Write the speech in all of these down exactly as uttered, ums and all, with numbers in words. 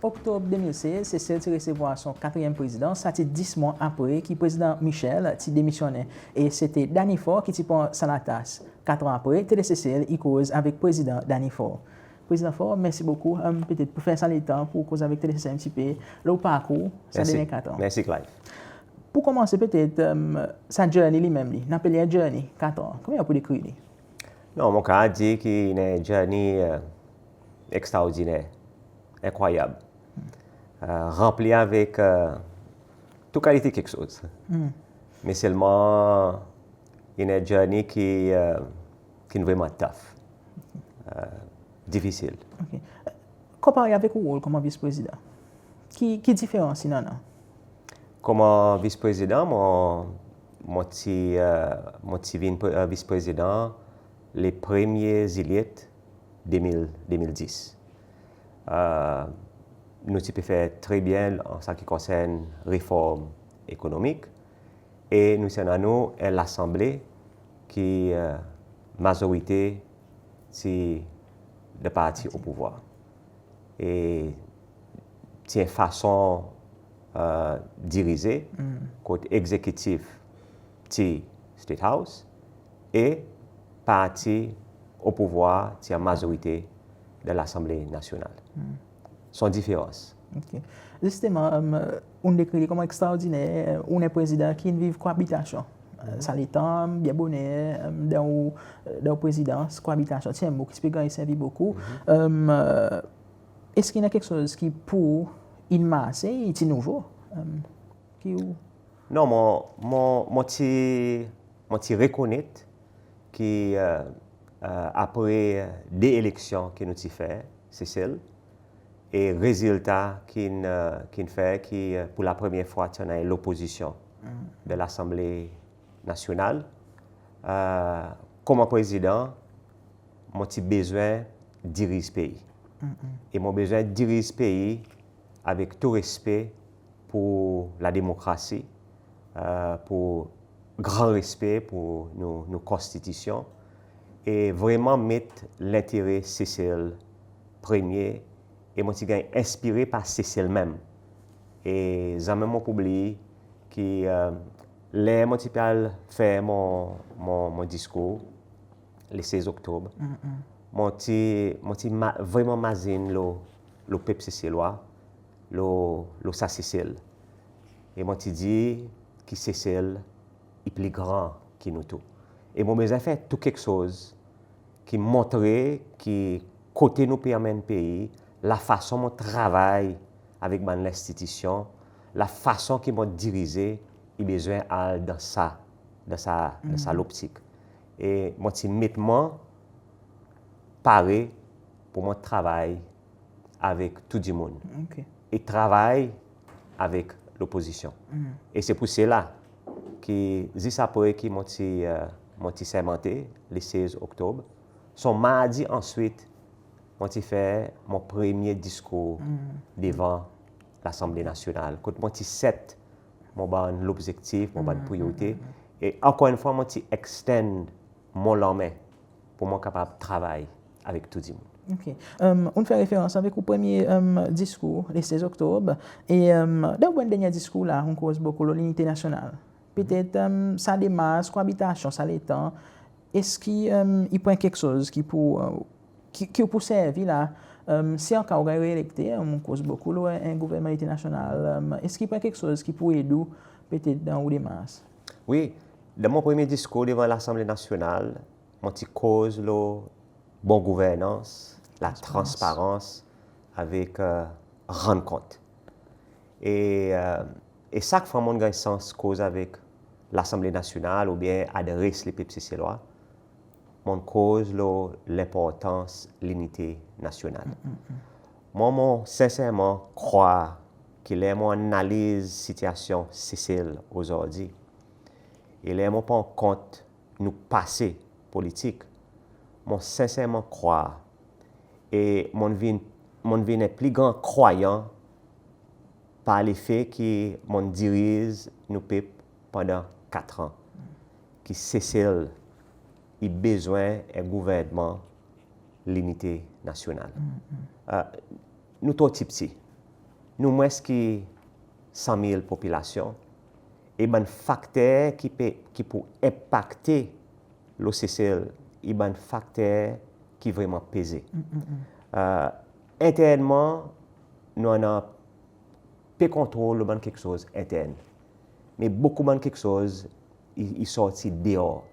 Oktob de mil sez, Sesel ti resevwar son katriyenm prezidan, sa ti dis mwan apre ki Prezidan Michel ti demisyonnen. E sete Danny Faure ki ti pran sa latas. Kat an apre, Tele Sesel i koz avek Prezidan Danny Faure. Prezidan Faure, mersi bokou, em, petet pour fer sa letan pour koz avek Tele Sesel en pti pe lo ou parkour sa dernyen kat an. Mersi, Clive. Pour konmanse petet, em, sa journey li menm li, nou apel li en journey, kat an. Konman ou pou dekrir li? Non, mon kapab dir ki en journey, e, ekstraordiner, enkrwayab, e, ranpli avek, e, tou kalite keksoz. Me selman, en journey ki, e, ki'n vreman tough, e, difisil. OK. Konpare avek ou rol konman vis prezidan, ki, ki diferans i annan? Konman vis prezidan, mon, mon ti, e, mon ti vin pre-, e, vis prezidan le premye Zilyet de mil, de mil dis. E, nou ti pe fer tre byen an sa ki konsern reform ekonomik. E nou ti annan nou en Lasanble ki, e, mazorite ti dan parti o pouvwar. E ti en fason, e, dirize, kot egzekitif ti State House e parti o pouvwar ti an mazorite dan Lasanble Nasyonal. Son diferans. OK. Zisteman, em, ou'n dekrir li konman ekstraordiner, ou'n en prezidan ki'n viv koabitasyon. Sa letan, byen boner, em, dan ou, dan ou prezidans, koabitasyon ti en mo ki ti pe ganny servi bokou. Em, eski i annan keksoz ki pour ou in marse, i ti nouvo, em, ki ou... Non, mon, mon, mon ti, mon ti rekonnet ki, e, e, apre de eleksyon ki nou ti fer Sesel, e rezilta ki'n, e, ki'n fer ki, e, pour lapremye fwa ti annan lopozisyon dan Lasanble Nasyonal, e, konman prezidan, mon ti bezwen diriz pei. E mon bezwen diriz pei avek tou respe pour lademokrasi, e, pour gran respe pour nou, nou konstitisyon, e vreman met lentere Sesel premye, e mon ti ganny enspire par Sesel menm. E zanmen mon pou bliy ki, e, ler mon ti pe al fer mon, mon, mon diskour, le sez Oktob, mon ti, mon ti ma-, vreman mazin lo, lo pep Seselwa, lo, lo sa Sesel. E mon ti dir ki Sesel i pli gran ki nou tou. E mon bezwen fer tou keksoz ki montre ki kote nou pe anmenn pei, lafason mon travay avek bann lenstitisyon, lafason ki mon dirize, i bezwen al dan sa, dan sa, dan sa loptik. E mon ti met mwan pare pour mon travay avek tou dimoun. OK. E travay avek lopozisyon. E se pour sela ki zis apre ki mon ti, e, mon ti sermante, le sez Oktob, son mardi answit, mon ti fer mon premye diskour devan Lasanble Nasyonal, kot mon ti set mon bann lobzektif, mon bann priyorite. E ankor enn fwa, mon ti extend mon lanmen pour mon kapab travay avek tou dimoun. OK. Em, ou'n fer referans avek ou premye, em, diskour, le sez Oktob. E, em, dan ou bann dernyen diskour la, ou'n koz bokou lo linite nasyonal. Petet, em, sa demars koabitasyon sa letan, eski, em, i pou en keksoz ki pou, e, ki, ki ou pou servi la, em, si anka ou ganny reelekte, em, ou'n koz bokou lo en, en gouvernman linite nasyonal, em, eski i pou en keksoz ki pou ed ou petet dan ou demars? Wi, dan mon premye diskour devan Lasanble Nasyonal, mon ti koz lo bon gouvernans, latransparans avek, e, rann kont. E, e, e sak fwa mon ganny sans koz avek Lasanble Nasyonal oubyen adres lepep Seselwa, mon koz lo lenportans linite nasyonal. Mwan, mon senserman krwar ki ler mon analiz sitiasyon Sesel ozordi, e ler mon pran kont nou pase politik, mon senserman krwar, e mon vin, mon vin en pli gran krwayan par lefe ki mon diriz nou pep pandan kat an, ki Sesel i bezwen en gouvernman linite nasyonal. E, nou tro tipti. nou mwens ki san mil popilasyon, e bann fakter ki pe, ki pou enpakte lo Sesel, i bann fakter ki vreman peze. Mm, mm, mm. Enternman, nou annan pe kontrol lo bann keksoz entern. Me bokou bann keksoz i, i sorti deor.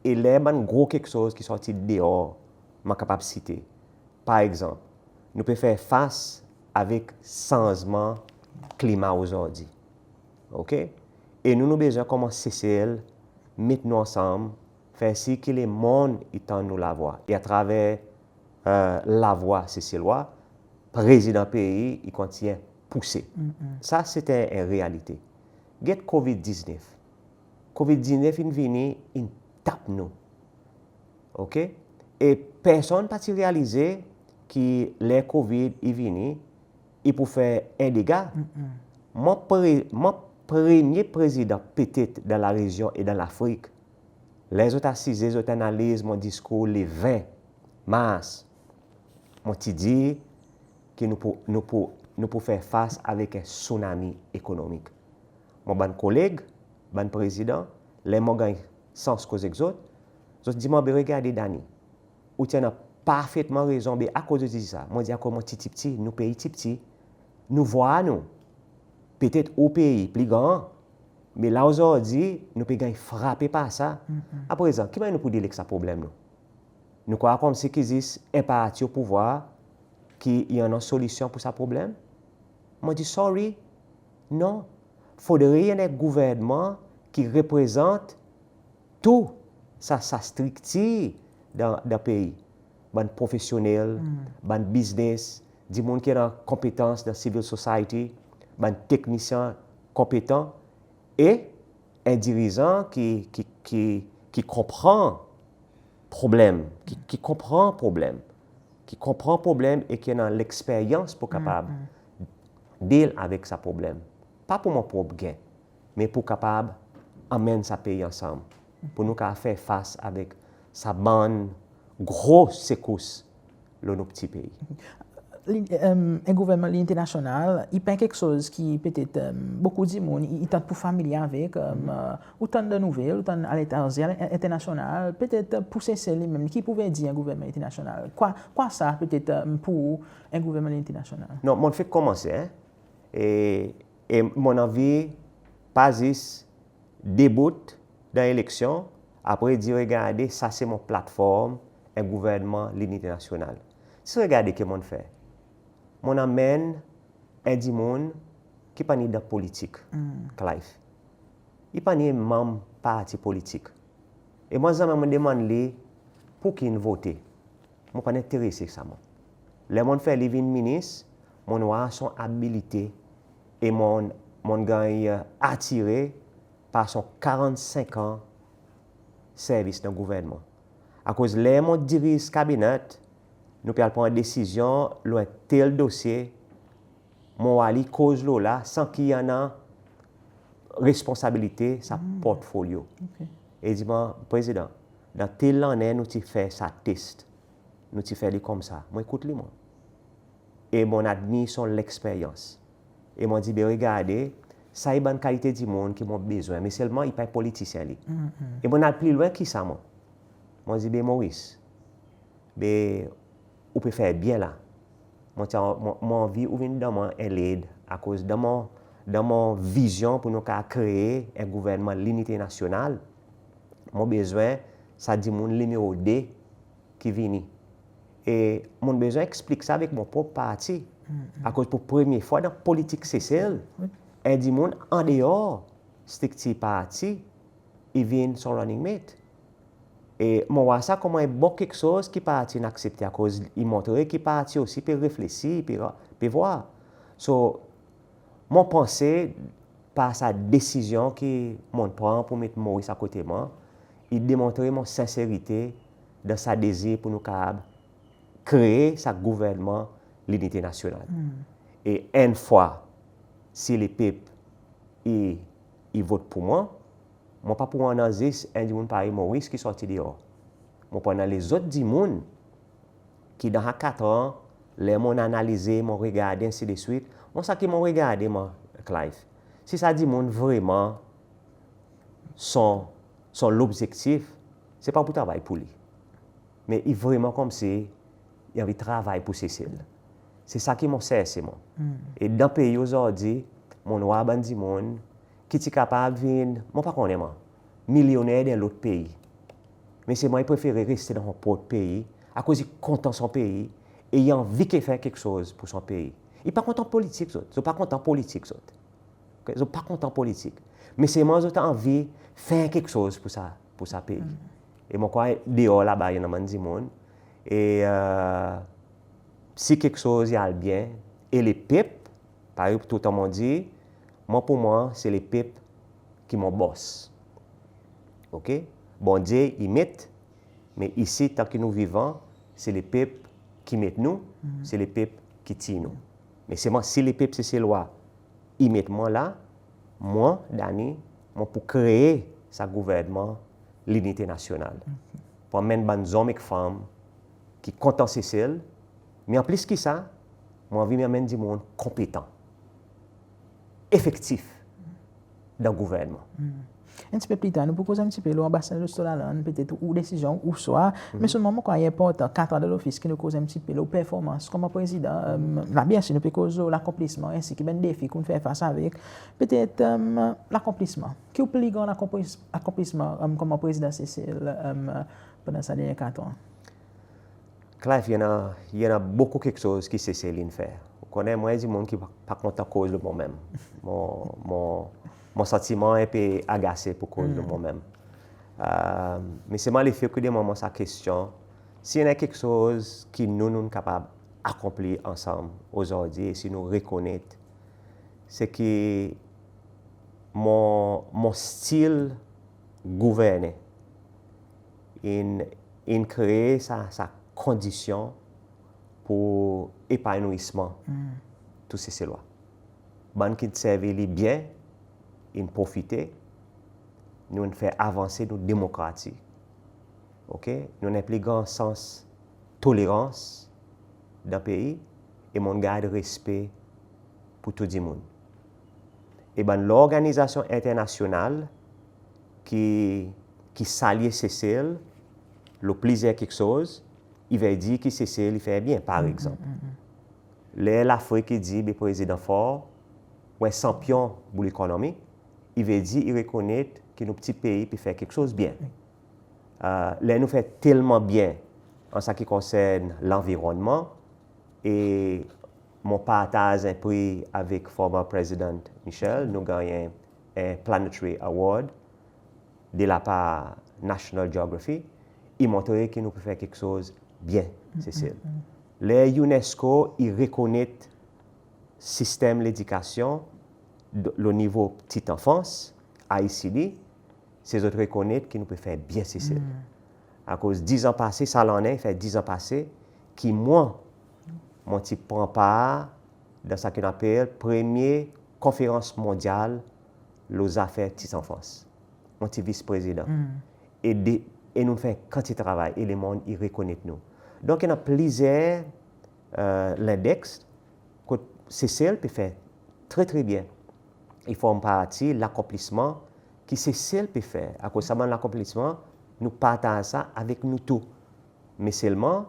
E ler bann gro keksoz ki sorti deor, mon kapab site. Par egzanp, nou pe fer fas avek sanzman klima ozordi. Oke? E nou, nou bezwen konman Sesel met nou ansanm, fer sir ki lemonn i tann nou lavwa. E atraver, e, lavwa Seselwa, Prezidan pei i kontinyen pouse. Mm, mm. Sa se en, en realite. Get Covid diznef. Covid diznef in vini, in tap nou. Oke? E personn pa ti realize ki ler Covid i vini, i pou fer en dega. Mm, mm. Mon pre-, mon premye prezidan petet dan larezyon e dan Lafrik. Ler zot asize, zot analiz mon diskour le ven Mars, mon ti dir ki nou pou, nou pou, nou pou fer fas avek en tsunami ekonomik. Mon bann koleg, bann prezidan, ler mon ganny sans koz ek zot, zot dir mwan, be regarde Danny, ou ti annan parfetman rezon. Be akoz ou dir sa? Mon dir akoz mon ti, ti pti, nou pei ti pti, nou vwar nou. Petet ou pei pli gran, me la ozordi nou pe ganny frape par sa. Mm, mm. Aprezan, ki mannyer nou pou deal ek sa problenm nou? Nou krwar konmsi ki zis en parti o pouvwar ki i annan solisyon pour sa problenm? Mon dir sorry, non. Fodre i annan en gouvernman ki reprezant tou sa, sa striktir dan, dan pei. Bann profesyonnel, mm, bann biznes, dimoun ki annan konpetans dan civil society, bann teknisyen konpetan, e en dirizan ki, ki, ki, ki konpran problenm, ki, ki konpran problenm, ki konpran problenm e ki annan leksperyans pour kapab, mm, mm, deal avek sa problenm. Pa pour mon prop gen, me pour kapab anmenn sa pei ansanm, pour nou kapab fer fas avek sa bann gro sekous lo nou pti pei. Li-, e, en gouvernman linite nasyonal, i pa en keksoz ki petet, e, bokou dimoun i, i tann pou familye avek, e, ou tann dan nouvel, ou tann aletranze, ale-, enternasyonal, petet pour Sesel li menm, ki pou ve dir en gouvernman linite nasyonal? Kwa, kwa sa petet, e, pour en gouvernman linite nasyonal? Non, mon fek konmanse, en. E, e mon anvi pa zis debout dan eleksyon, apre dir, regarde, sa se mon platform, en gouvernman linite nasyonal. Si regarde ki mon fer, mon anmenn en dimoun ki pa ni dan politik, mm, Clive. I pa ni manm parti politik. E mon zanmen mon demann li pour ki in vote. Mon pa'n enterese sa mwan. Ler mon fer li vin minis, mon war son abilite e mon, mon ganny atire par son karannsenk an servis dan gouvernman. Akoz ler mon diriz kabinet, nou pe al pran desizyon lo en tel dosye, mon war li koz lo la san ki i annan responsabilite sa portfolyo. Oke. E i dir mwan, Prezidan, dan tel lannen nou ti fer sa test, nou ti fer li koumsa. Mon ekout li mwan. E mon admir son leksperyans. E mon dir, be regarde, sa i bann kalite dimoun ki mon bezwen, me selman i pa en politisyen li. Mm, mm. E mon al pli lwen ki sa mwan. Mon dir, be Maurice, be ou pe fer byen la. Mon ti a, mon, mon anvi ou vin donn mwan en led, akoz dan mon, dan mon vizyon pour nou kapab kree en gouvernman linite nasyonal, mon bezwen sa dimoun nimero de ki vini. E mon bezwen eksplik sa avek mon prop parti. Mm, mm. Akoz pour premye fwa dan politik Sesel, wi, en dimoun andeor striktir parti i vin son running mate. E mon war sa konman en bon keksoz ki parti in aksepte, akoz i montre ki parti osi pe reflesir, pe, pe war. So, mon panse par sa desizyon ki mon pran pour met Maurice akote mwan, i demontre mon senserite dan sa dezir pour nou kapab kree sa gouvernman linite nasyonal. Mm. E enn fwa, si lepep i, i vot pour mwan, mon pa pou annan zis en dimoun parey Maurice ki sorti deor. Mon pou annan lezot dimoun ki dan sa kat an Ler mon'n analize, mon'n regarde, ensidswit, mwan sa ki mon'n regarde, mwan, Clive, si sa dimoun vreman son, son lobzektif, se pa pou travay pour li. Me i vreman konmsi i anvi travay pour Sesel. Se sa ki mon'n serse, mwan. E dan pei ozordi, mon'n war bann dimoun ki ti kapab vin, mon pa konnen, mwan, milyonner dan lot pei. Me selman i prefere reste dan son prop pei, akoz i kontan son pei, e i anvi ke fer keksoz pour son pei. I pa kontan politik, zot. Zot pa kontan politik, zot. Ok? Zot pa kontan politik. Me selman zot anvi fer keksoz pour sa, pour sa pei. E mon krwar deor laba, i annan bann dimoun. E, e, si keksoz i al byen, e lepep, parey toultan mon dir, mwan, pour mwan, se lepep ki mon bos. Ok? Bondye i met, me isi, tan ki nou vivan, se lepep ki met nou, se lepep ki tir nou. Me selman si lepep Seselwa i met mwan la, mwan, Danny, mon pou kree sa gouvernman linite nasyonal. Pou anmenn bann zonm ek fanm ki kontan Sesel, me anplis ki sa, mon anvi anmenn dimoun konpetan, efektif dan gouvernman. En pti pe pli tar, nou pou koz en pti pe lo Anbasadè Rostolaland, petet ou desizyon, ouswa, me selman mon krwar i enportan, kat an dan lofis, ki nou koz en pti pe lo performans konman prezidan. E, la, byensir, nou pe koz lo lakonplisman, ensi ki bann defi ki ou'n fer fas avek. Petet, e, lakonplisman. Ki ou pli gran lakonplis-, akonplisman, e, konman prezidan Sesel, e, pandan sa dernyen kat an? Clive, i annan, i annan bokou keksoz ki Sesel in fer. Ou konnen, mwan, i annan dimoun ki pa, pa kontan koz lo mwan menm. Mon, mon, mon santiman en pe agase pour koz lo mwan menm. E, me selman lefe ki ou demann mwan sa kestyon, si i annan keksoz ki nou, nou kapab akonpli ansanm ozordi, e si nou rekonnet, se ki mon, mon stil gouvernen in, in kree sa, sa kondisyon pour epanouisman tou Seselwa. Bann ki'n servi li byen, in profite, nou'n fer avanse nou demokrasi. Ok? Nou annan pli gran sans tolerans dan pei, e mon'n gard respe pour tou dimoun. E bann lorganizasyon enternasyonal ki, ki salye Sesel lo plizyer keksoz, i vedir ki Sesel i fer byen, par egzanp. Ler Lafrik i dir, be Prezidan Faure, ou en sanpyon pour lekonomi, i vedir i rekonnet ki nou pti pei pe fer keksoz byen. E, ler nou fer telman byen an sa ki konsern lanvironnman, e mon partaz en pri avek former President Michel, nou ganny en, en Planetary Award de lapar National Geography, i montre ki nou pe fer keksoz byen, Sesel. Ler UNESCO i rekonnet sistenm ledikasyon d-, lo nivo pti anfans, I E C D, se zot rekonnet ki nou pe fer byen Sesel. Akoz dizan pase, sa lannen i fer dizan pase, ki mwan, mon ti pran par dan sa ki nou apel premye konferans mondyal lo zafer pti anfans. Mon ti vis prezidan. E de, e nou fer kantite travay, e lemonn i rekonnet nou. Donk, i annan plizyer, e, lendeks kot Sesel pe fer tre, tre byen. I form parti lakonplisman ki Sesel pe fer. Akoz sa bann lakonplisman, nou partaz sa avek nou tou. Me selman,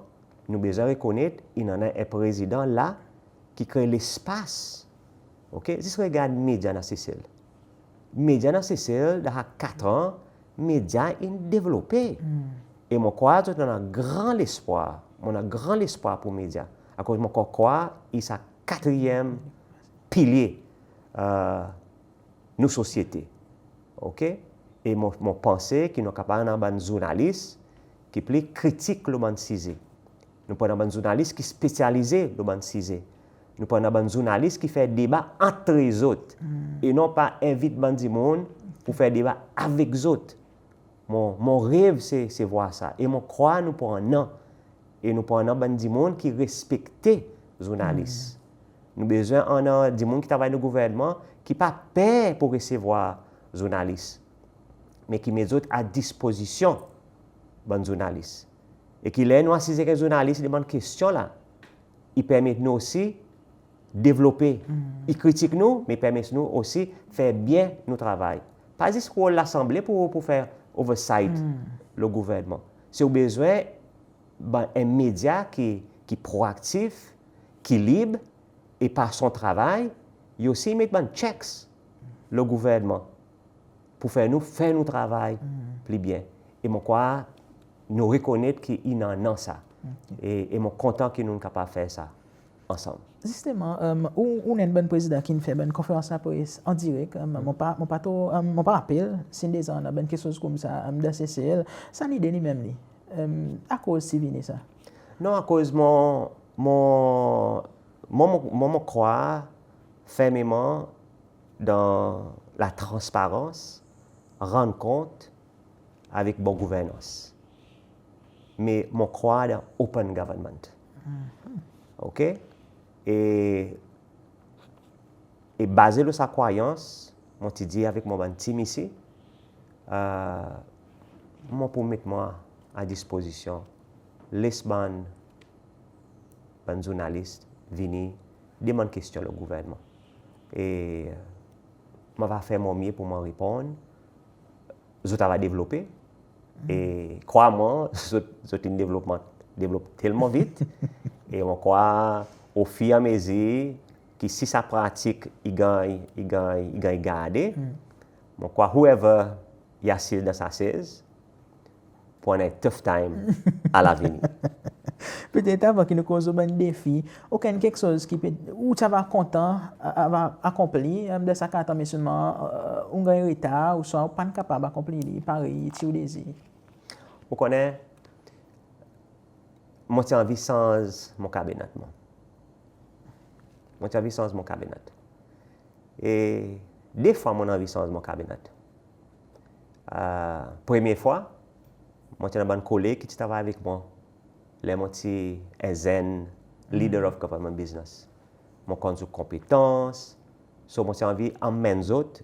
nou bezwen rekonnet, i annan en prezidan la ki kree lespas. Ok? Zis regard medya dan Sesel. Medya dan Sesel, dan sa kat an, medya in devlope. E mon krwar zot annan gran lespwar. Mon annan gran lespwar pour medya. Akoz mon krwar i sa katriyenm pilye, e, nou sosyete. Ok? E mon, mon panse ki nou kapab annan bann zournalis ki pli kritik lo bann size. Nou pou annan bann zournalis ki espesyalize lo bann size. Nou pou annan bann zournalis ki fer deba antre zot. E non pa envit bann dimoun pour fer deba avek zot. Mon, mon rev se, se vwar sa. E mon krwar nou pou annan. E nou pou annan bann dimoun ki respekte zournalis. Nou bezwen annan dimoun ki travay dan gouvernman ki pa per pour resevwar zournalis, me ki met zot a dispozisyon bann zournalis. E ki ler nou asize ek en zournalis, demann kestyon la, i permet nou osi devlope. I kritik nou, me i permet nou osi fer byen nou travay. Pa zis rol Lasanble pour, pour fer oversight lo gouvernman. Si ou bezwen, ben, en medya ki, ki proaktif, ki lib, e par son travay, i osi met bann checks lo gouvernman pour fer nou, fer nou travay pli byen. E mon krwar nou rekonnet ki i annan sa. E, e mon kontan ki nou kapab fer sa ansanm. Zisteman, ou, ou'n enn bann prezidan ki'n fer bann konferans lapres an direk, mon pa, mon pa tro, mon pa rapel si deza annan bann keksoz koumsa dan Sesel. Sa lide li menm li, akoz ti vini sa? Non, akoz mon, mon, mon, mon, mon krwar fermeman dan latransparans, rann kont avek bon gouvernans. Me mon krwar dan open government. OK? E, e baze lo sa krwayans, mon ti dir avek mon bann tim isi, mon pou met mwan a dispozisyon, les bann, bann zournalis vini demann kestyon lo gouvernman. E mon ava fer mon mye pour mon reponn. Zot ava devlope. E krwar mwan, zot, zot in devlopman, devlop telman vit. E mon krwar, ofiramezir ki si sa pratik i ganny, i ganny, i ganny garde, mon krwar whoever i asiz dan sa sez pou annan en tough time alavenir. Petet avan ki nou koz lo bann defi, okenn keksoz ki pe, ou ti ava kontan a, ava akonpli dan sa kat an, me selman ou'n ganny retar, ouswa ou pa'n kapab akonpli li parey ti ou dezir? Ou konnen, mon ti anvi sanz mon kabinet mwan. Mon ti anvi sanz mon kabinet. E de fwa mon anvi sanz mon kabinet. Premye fwa, mon ti annan bann koleg ki ti travay avek mwan ler mon ti en zenn leader of government business. Mon konn zot konpetans, so mon ti anvi anmenn zot,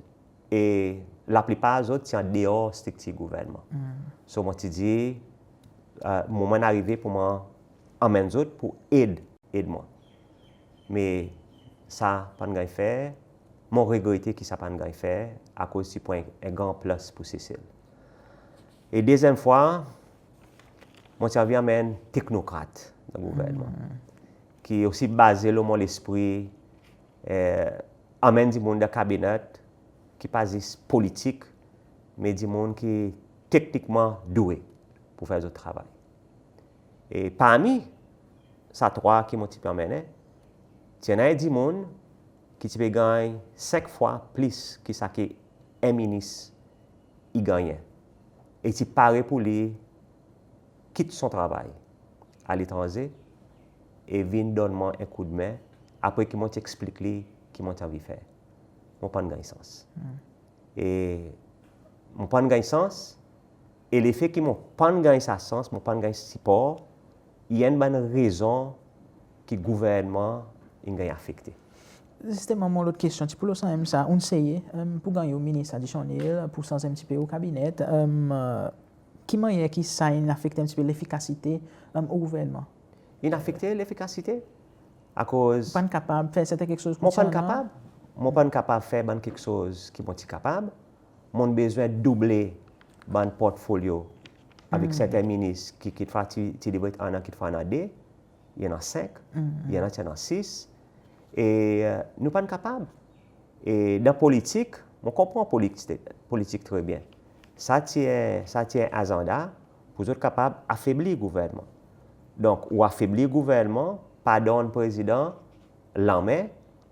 e laplipar zot ti an deor striktir gouvernman. So mon ti dir, moman in arive pour mwan anmenn zot pour ed, ed mwan. Me sa pa'n ganny fer, mon regrete ki sa pa'n ganny fer, akoz ti pou en gran plis pour Sesel. E dezyenm fwa, mon ti anvi anmenn teknokrat dan gouvernman, ki osi baze lo mon lespri, anmenn dimoun dan kabinet ki pa zis politik, me dimoun ki teknikman doue pour fer zot travay. E parmi sa trwa ki mon ti pe anmennen, ti annan en dimoun ki ti pe ganny senk fwa plis ki sa ki en minis i gannyen. E ti pare pour li kit son travay aletranze e vin donn mwan en koudmen, apre ki mon ti eksplik li ki mon ti anvi fer. Mon pa'n ganny sans. E mon pa'n ganny sans, e lefe ki mon pa'n ganny sa sans, mon pa'n ganny sipor, i enn bann rezon ki gouvernman in ganny afekte. Zisteman, mon lot kestyon ti pou lo sanmenm sa, ou'n seye pour ganny ou minis adisyonnel, pour sanz en pti pe ou kabinet, ki mannyer ki sa in afekte en pti pe lefikasite ou gouvernman? In afekte lefikasite. Akoz... Ou pa'n kapab fer serten keksoz ki ou ti annan? Mon pa'n kapab. Mon pa'n kapab fer bann keksoz ki mon ti kapab. Mon'n bezwen double bann portfolyo avek serten minis ki, kekfwa ti, ti devret annan, kekfwa annan de, i annan senk, i annan ti annan sis. E nou pa'n kapab. E dan politik, mon konpran politik, politik tre byen. Sa ti en, sa ti en azanda pour zot kapab afebli gouvernman. Donk, ou afebli gouvernman, pa donn prezidan lanmen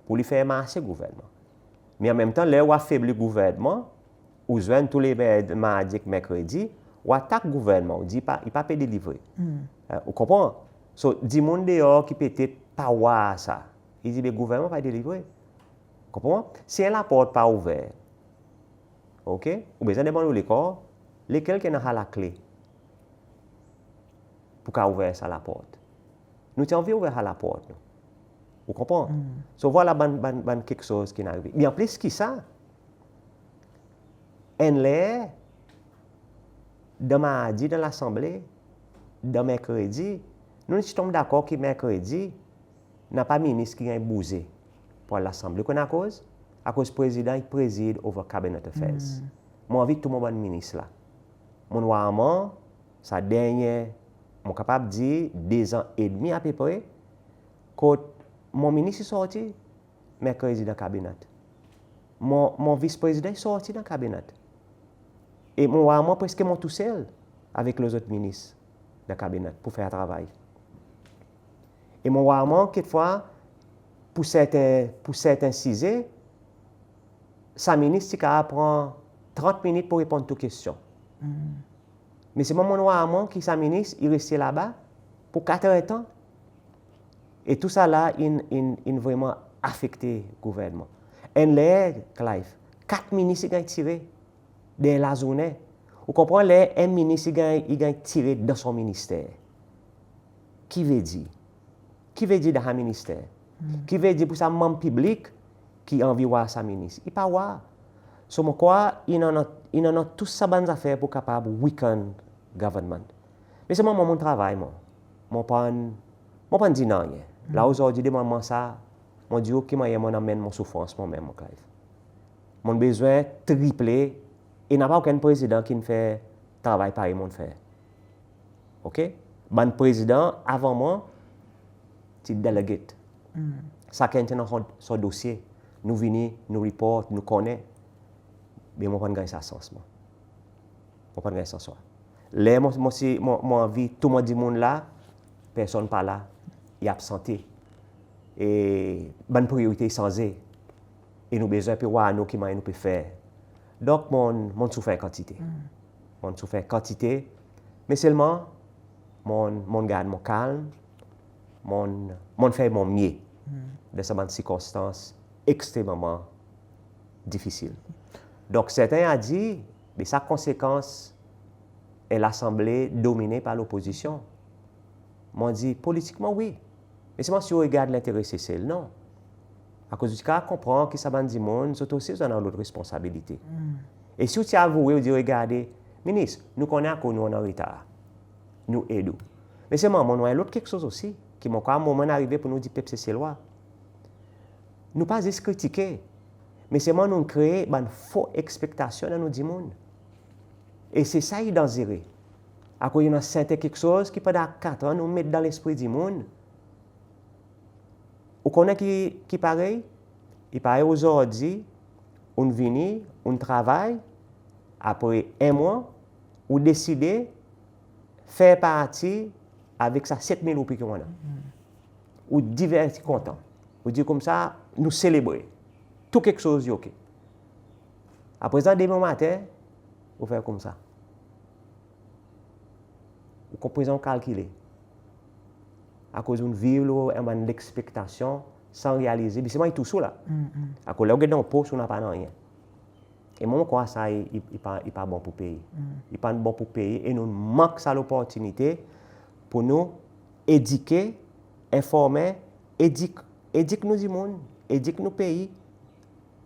pour li fer marse gouvernman. Me anmenmtan, ler ou afebli gouvernman, ou zwenn tou le mer-, mardi ek merkredi, ou atak gouvernman, ou dir pa, i pa pe delivre. Ou konpran? So, dimoun deor ki petet pa war sa, i dir, be gouvernman pa delivre. Konpran? Si en laport pa ouver, OK? Ou bezwen demann ou lekor, lekel ki annan sa lakle pour ka ouver sa laport? Nou ti anvi ouver sa laport, nou. Ou konpran? So, vwala bann, bann, bann keksoz ki'n arive. Me anplis ki sa, enn ler, dan mardi, dan Lasanble, dan merkredi, nou ti tonm dakor ki merkredi, napa minis ki ganny bouze pour al Lasanble. Ou konn akoz? Akoz Prezidan i prezid over Cabinet Affairs. Mon anvi tou mon bann minis la. Mon war mwan, sa dernyen, mon kapab dir, de zan edmi apepre, kot mon minis i sorti Merkredi dan Cabinet. Mon, mon Vis-Prezidan i sorti dan Cabinet. E mon war mwan preske mon tousel avek lezot minis dan Cabinet pour fer travay. E mon war mwan kekfwa, pour serten, pour serten size, sa minis ti kapab pran trant minit pour reponn tou kestyon. Me selman mon war mwan ki sa minis i reste laba pour katr erdtan. E tousala in, in, in vreman afekte gouvernman. Enn ler, Clive, kat minis i ganny tire dan lazournen. Ou konpran, ler en minis i ganny, i ganny tire dan son minister, ki vedir? Ki vedir dan sa minister? Ki vedir pour sa manm piblik ki anvi war sa minis? I pa war. So mon krwar in annan, in annan tou sa bann zafer pour kapab weaken government. Me selman mon, mon travay, mon, mon pa'n, mon pa'n dir nanryen. La ozordi demann mwan sa, mon dir ou ki mannyer mon anmenn mon soufrans mwan menm, mon Clive. Mon bezwen triple, e napa okenn prezidan ki'n fer travay parey mon fer. OK? Bann prezidan avan mwan ti delegate. Sakenn ti annan son, son dosye. Nou vini, nou report, nou konnen. Me mon pa'n ganny sa sans mwan. Mon pa'n ganny sa sans mwan. Ler mon, mon, si mon, mon anvi tou mon dimoun la, personn pa la, i absante. E bann priyorite i sanze. E nou bezwen pe war nou ki mannyer nou pe fer. Donk mon, mon soufer kantite. Mon soufer kantite. Me selman, mon, mon gard mon kalm, mon, mon fer mon mye dan sa bann sirkonstans ekstrememan difisil. Donk serten a dir, be sa konsekans en Lasanble dominen par lopozisyon. Mon dir, politikman, wi. Me selman si ou regard lentere Sesel, non. Akoz ou ti kapab konpran ki sa bann dimoun, zot osi zot annan lot responsabilite. E si ou ti avoue, ou dir, regarde, minis, nou konnen akoz nou annan retar. Nou ed ou. Me selman mon war en lot keksoz osi, ki mon krwar moman in arive pour nou dir pep Seselwa, nou pa zis kritike, me selman nou kree bann fo ekspektasyon dan nou dimoun. E se sa ki danzere. Akoz i annan serten keksoz ki pandan katran nou met dan lespri dimoun. Ou konnen ki, ki parey? I parey ozordi, ou'n vini, ou'n travay, apre en mwan, ou deside fer parti avek sa set mil roupi ki ou annan. Ou diverti kontan. Ou dir koumsa, nou selebre. Tou keksoz i OK. Aprezan, demen maten, ou fer koumsa. Ou konpran, prezan ou kalkile. Akoz ou'n viv lo en bann lekspektasyon san realize. Be selman i tous ou la. Akoz ler ou get dan pos ou, ou napa nanryen. E mwan mon krwar sa i, i, i pa, i pa bon pour pei. I pa bon pour pei e nou mank sa loportinite pour nou edike, enformen, edik, edik nou dimoun, edik nou pei,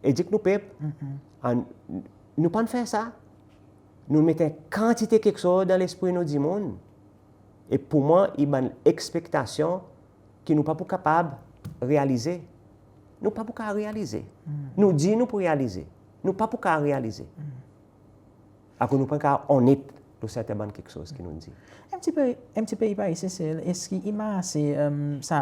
edik nou pep. An, nou pa'n fer sa. Nou met en kantite keksoz dan lespri nou dimoun. E pour mwan, i bann ekspektasyon ki nou pa pou kapab realize. Nou pa pou kapab realize. Nou dir nou pou realize. Nou pa pou kapab realize. Akoz nou pa kapab onnet lo serten bann keksoz ki nou dir. En pti pe, en pti pei parey Sesel, eski i marse, em, sa,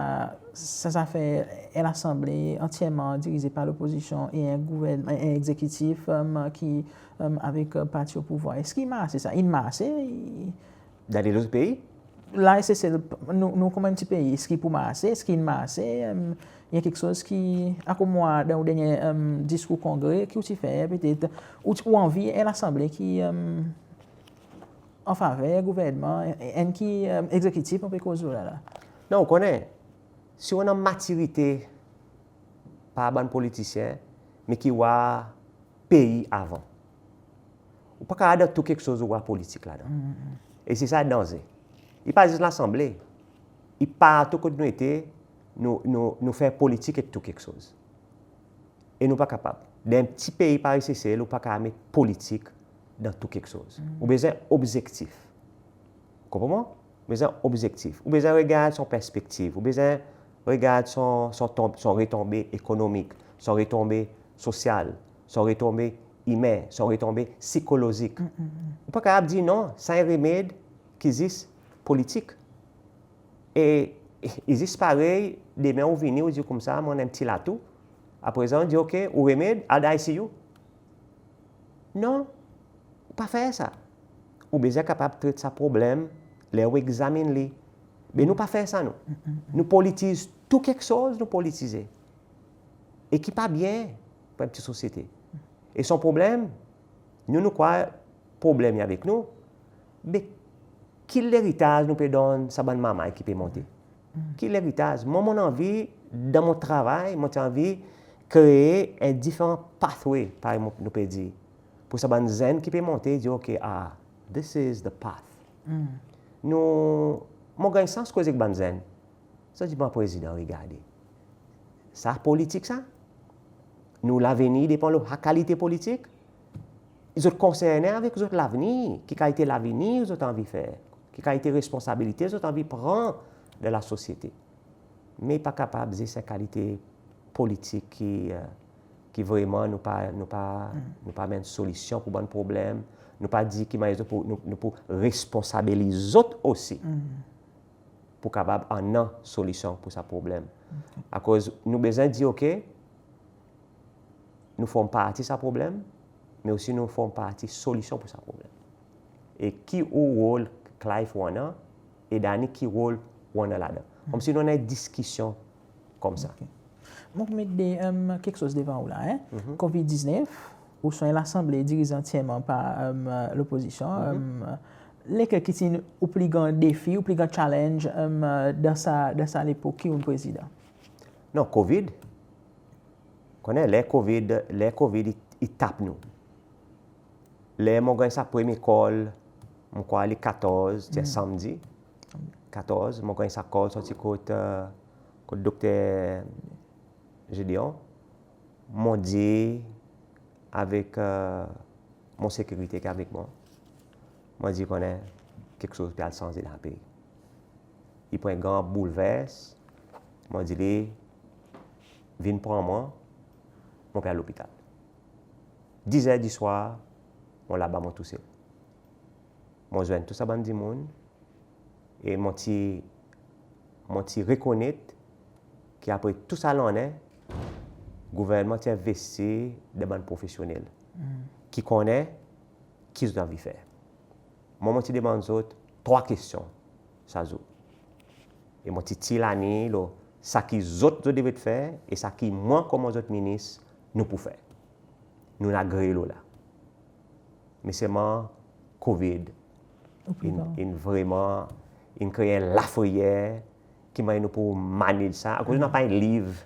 sa zafer en Lasanble antyerman dirize par lopozisyon e en gouvernman, en egzekitif, em, ki, em, avek, e, parti o pouvwar? Eski i marse sa? I marse, i, dan lezot pei? La, Sesel, nou, nou konman en pti pei, eski i pou marse, eski in marse, em, i annan keksoz ki, akoz mon war dan ou dernyen, em, diskour kongre ki ou ti fer, petet, ou, ou anvi en Lasanble ki, em, an faver gouvernman, en, en ki, em, egzekitif, mon pe koz lo la la. Non, ou konnen, si ou annan matirite par bann politisyen, me ki war pei avan. Ou pa kapab dan tou keksoz ou war politik ladan. E se sa danze. I pa zis Lasanble. I partou kot nou ete, nou, nou, nou fer politik ek tou keksoz. E nou pa kapab. Dan en pti pei parey Sesel, ou pa kapab met politik dan tou keksoz. Ou bezwen obzektif. Konpran mwan? Ou bezwen obzektif. Ou bezwen regard son perspektiv. Ou bezwen Regard son, son tonb-, son retonbe ekonomik, son retonbe sosyal, son retonbe imen, son retonbe sikolozik. Ou pa kapab dir non, sa en remed ki zis politik. E, e i zis parey, demen ou vini, ou dir koumsa, mon annan en pti latou. Aprezan, ou dir, OK, ou remed, al dan I C U. Non, ou pa fer sa. Ou bezwen kapab tret sa problenm ler ou egzamin li. Me nou pa fer sa, nou. Nou politiz tou keksoz, nou politize. E ki pa byen pour en pti sosyete. E son problenm, nou, nou krwar problenm i avek nou. Me ki leritaz nou pe donn sa bann marmay ki pe monte? Ki leritaz? Mwan, mon anvi, dan mon travay, mon ti anvi kree en diferan pathway, parey nou pe dir, pour sa bann zenn ki pe monte, dir, OK, ah, this is the path. Nou, mon ganny sans koz ek bann zenn. Zot dir, mon prezidan, regarde. Sa politik sa? Nou lavenir depan lo sa kalite politik? Zot konsernen avek zot lavenir, ki kalite lavenir zot anvi fer, ki kalite responsabilite zot anvi pran dan lasosyete. Me i pa kapab zis en kalite politik ki, e, ki vreman nou pa, nou pa, nou pa anmenn solisyon pour bann problenm, nou pa dir ki mannyer zot pou, nou, nou pou responsabiliz zot osi pour kapab annan solisyon pour sa problenm. Akoz nou bezwen dir, OK, nou form parti sa problenm, me osi nou form parti solisyon pour sa problenm. E ki ou rol Clive ou annan, e Danny ki rol ou annan ladan. Konmsi nou annan en diskisyon koumsa. OK. Mon met de, e, keksoz devan ou la, en. Covid diznef, ou son Lasanble dirize antyerman par, e, lopozisyon. E, lekel ki ti ou pli gran defi, ou pli gran challenge, e, dan sa, dan sa lepok ki ou'n prezidan? Non, Covid. Konnen, ler Covid, ler Covid i, i tap nou. Ler mon ganny sa premye kol, mon krwar li katorz, ti en sanmdi. Katorz, mon ganny sa kol sorti kot, e, kot Dokter Gedeon. Mon dir avek, e, mon sekirite ki avek mwan, mon dir, konnen, keksoz pe al sanze dan pei. I pran en gran boulvers, mon dir li, vin pran mwan, mon pe al lopital. Diz er diswar, mon laba, mon tousel. Mon zwenn tou sa bann dimoun, e mon ti, mon ti rekonnet ki apre tou sa lannen, gouvernman ti envesti dan bann profesyonnel ki konnen ki zot anvi fer. Mwan, mon ti demann zot trwa kestyon sa zour. E mon ti tir laliny lo sa ki zot, zot devret fer e sa ki mwan, konman zot minis, nou pou fer. Nou'n agre lo la. Me selman Covid in, in vreman, in kree en lafreyer, ki mannyer nou pou manage sa, akoz nou napa en liv,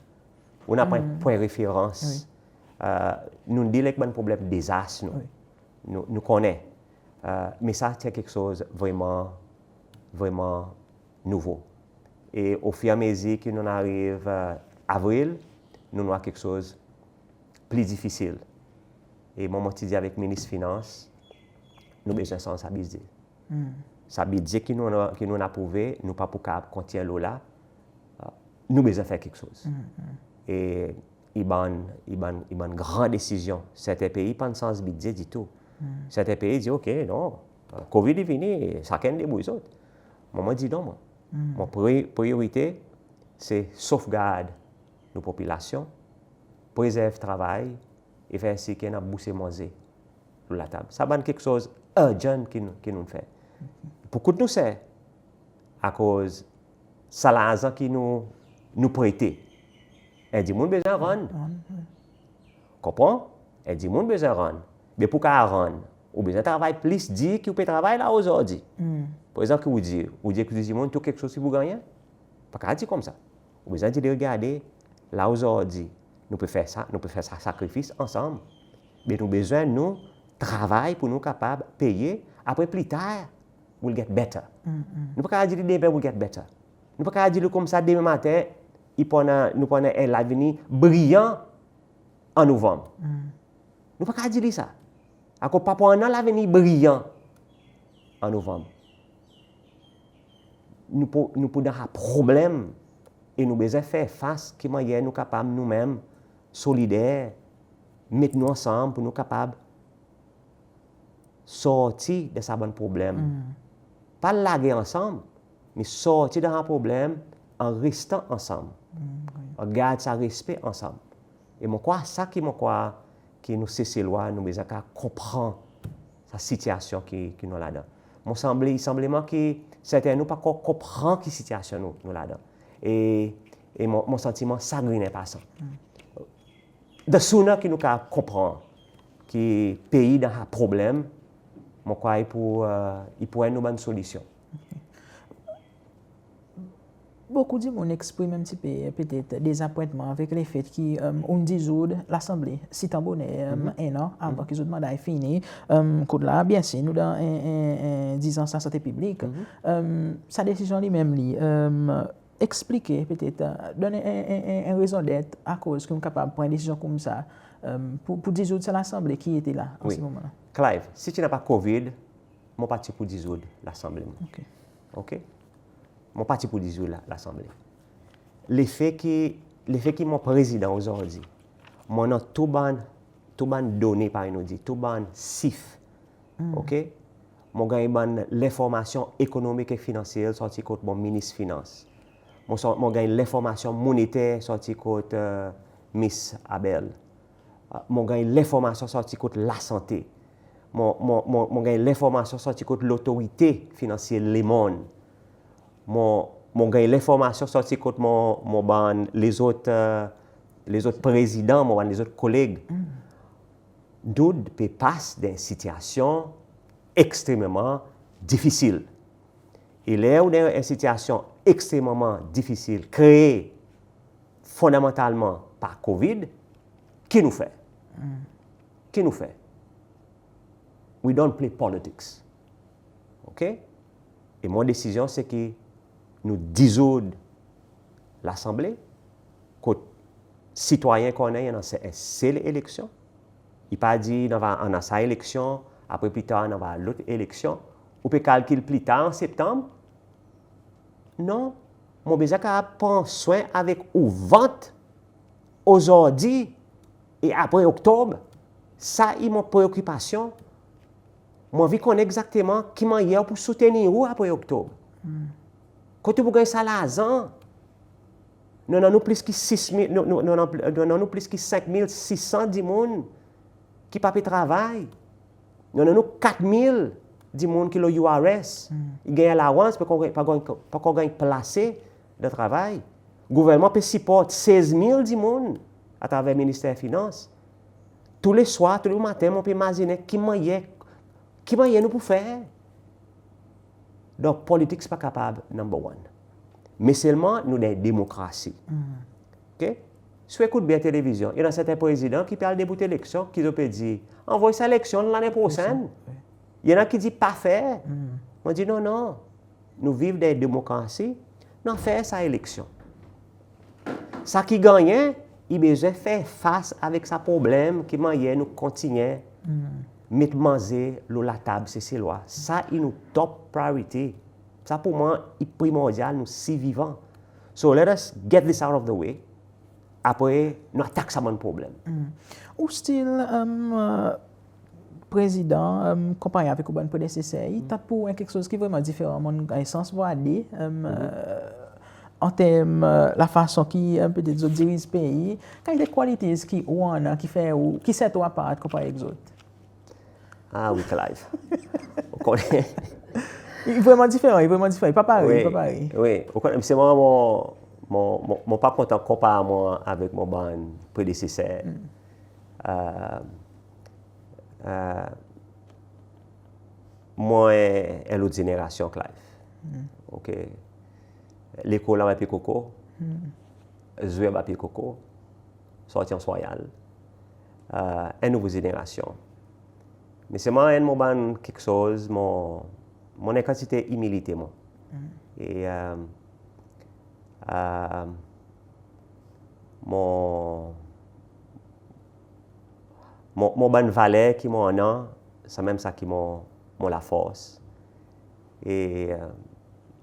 nou napa en pwen referans. E, nou'n dil ek bann problenm dezas, nou. Nou, nou konnen. E, me sa ti en keksoz vreman, vreman nouvo. E ofiramezir ki nou'n ariv, e, avril, nou'n war keksoz pli difisil. E mwan, mon ti dir avek minis finans, nou bezwen sanz sa bidze. Sa bidze ki nou, ki nou'n aprouve, nou pa pou kapab kontinyen lo la. Nou bezwen fer keksoz. E i bann, i bann, i bann gran desizyon. Serten pei pa'n sanz bidze ditou. Serten pei dir, OK, non, Covid i vini, sakenn debrouy zot. Mwan, mon dir non, mwan. Mon pri-, priyorite, se sofgard nou popilasyon, prezerv travay e fer sir ki annan bouse manze lo latab. Sa bann keksoz urgent ki nou, ki nou'n fer. Pou kout nou ser, akoz sa larzan ki nou, nou prete, en dimoun bezwen rann. Konpran? En dimoun bezwen rann. Me pou kapab rann, ou bezwen travay plis dir ki ou pe travay la ozordi. Prezan ki ou dir, ou dir ki ou dir dimoun tou keksoz ki pou gannyen. Pa kapab dir koumsa. Ou bezwen dir, regarde, la ozordi, nou pe fer sa, nou pe fer sa sakrifis ansanm. Me nou bezwen nou travay pour nou kapab peye, apre pli tar, we'll get better. Nou pa kapab dir demen we'll get better. Nou pa kapab dir koumsa demen maten, i pou annan, nou pou annan en lavenir briyan an Novanm. Nou pa kapab dir li sa. Akoz pa pou annan lavenir briyan an Novanm. Nou pou, nou pou dan sa problenm E nou bezwen fer fas ki mannyer nou kapab nou menm solider, met nou ansanm pour nou kapab sorti dan sa bann problenm. Pa lage ansanm, me sorti dan sa problenm an restan ansanm. An gard sa respe ansanm. E mon krwar sa ki mon krwar ki nou Seselwa nou bezwen kapab konpran sa sitiasyon ki, ki nou ladan. Mon sanble, i sanble mwan ki serten nou pa ankor konpran ki sitiasyon nou, nou ladan. E, e mon, mon santi mon sagrin an pasan. The sooner ki nou kapab konpran ki pei dan sa problenm, mon krwar i pou, i pou enn nou bann solisyon. Bokou dimoun eksprime en pti pe, petet, dezapwentman avek lefet ki, ou'n dizoud Lasanble sitan boner, en an avan ki zot manda i fini. Kot la, byensir, nou dan en, en, en dizans lasante piblik. Sa desizyon li menm li, eksplike petet, donn en, en, en, en rezondet akoz ki ou'n kapab pran en desizyon koumsa, pour, pour dizoud sa Lasanble ki i ete la an se moman la. Clive, si ti napa COVID, mon pa ti pou dizoud Lasanble. Ok. Mon pa ti pou dizoud la, Lasanble. Lefe ki, lefe ki mon prezidan ozordi, mon annan tou bann, tou bann done, parey nou dir, tou bann sif. Ok? Mon ganny bann lenformasyon ekonomik e finansyel sorti kot mon minis finans. Mon sor-, mon ganny lenformasyon moneter sorti kot, e, Miss Abel. E, mon ganny lenformasyon sorti kot lasante. Mon, mon, mon, mon ganny lenformasyon sorti kot lotorite finansyel lemonn. Mon, mon ganny lenformasyon sorti kot mon, mon bann lezot, e, lezot prezidan, mon bann lezot koleg. Nou'd pe pas dan en sitiasyon ekstrememan difisil. E ler ou dan en sitiasyon ekstrememan difisil, kree fondamantalman par COVID, ki nou fer? Ki nou fer? We don't play politics. Ok? E mon desizyon se ki nou dizoud Lasanble, kot sitwayen konnen i annan en sel eleksyon. I pa dir nou ava annan sa eleksyon, apre pli tar nou ava lot eleksyon. Ou pe kalkil pli tar an Septanm? Non, mon bezwen kapab pran swen avek ou vant ozordi e apre Oktob. Sa i mon preokipasyon. Mon anvi konnen egzakteman ki mannyer pou soutenir ou apre Oktob. Kot ou pou ganny sa larzan? Nou annan nou plis ki sis mil, nou, nou, nou annan, nou annan nou plis ki senk mil sis san dimoun ki pa pe travay. Nou annan nou kat mil dimoun ki lo U R S. I ganny allowance, pa ankor, pa ankor, pa ankor ganny plase dan travay. Gouvernman pe siport sez mil dimoun atraver Minister Finans. Touleswar, toulemomaten, mon pe mazinen ki mannyer, ki mannyer nou pou fer. Donk, politics pa kapab number one. Me selman nou dan demokrasi. Ok? Si ou ekout byen televizyon, i annan serten prezidan ki pe al debout eleksyon, ki zot pe dir, anvoy sa eleksyon lannen prosenn. I annan ki dir pa fer. Mon dir, non, non. Nou viv dan demokrasi, nou a fer sa eleksyon. Sa ki gannyen, i bezwen fer fas avek sa problenm, ki mannyer nou kontinyen met manze lo latab Seselwa. Sa i nou top priority. Sa pour mwan i primordyal, nou sirvivan. So let us get this out of the way. Apre, nou atak sa bann problenm. Ou still, e, prezidan, e, konparey avek ou bann predeseser, i tanp pour en keksoz ki vreman diferan. Mon'n ganny sans vwar de, e, an term, e, lafason ki, e, petet zot diriz pei. Kalite qualities ki ou annan, ki fer ou, ki set ou apart konparey ek zot? Ah wi, Clive. Ou konnen. I vreman diferan, i vreman diferan. I pa parey, i pa parey. Wi, ou konnen, se mwan, mon, mon, mon, mon pa kontan konpar mwan avek mon bann predeseser. E, e, mwan en, en lot zenerasyon, Clive. Ok. Lekol la mwan pe koko. Zwe mwan pe koko. Sorti Anse Royale. E, en nouvo zenerasyon. Me selman enn mon bann keksoz, mon, mon annan en kantite imilite, mwan. E, e, e, mon, mon, mon bann valer ki mon annan, sanmenm sa ki mon, mon lafors. E, e,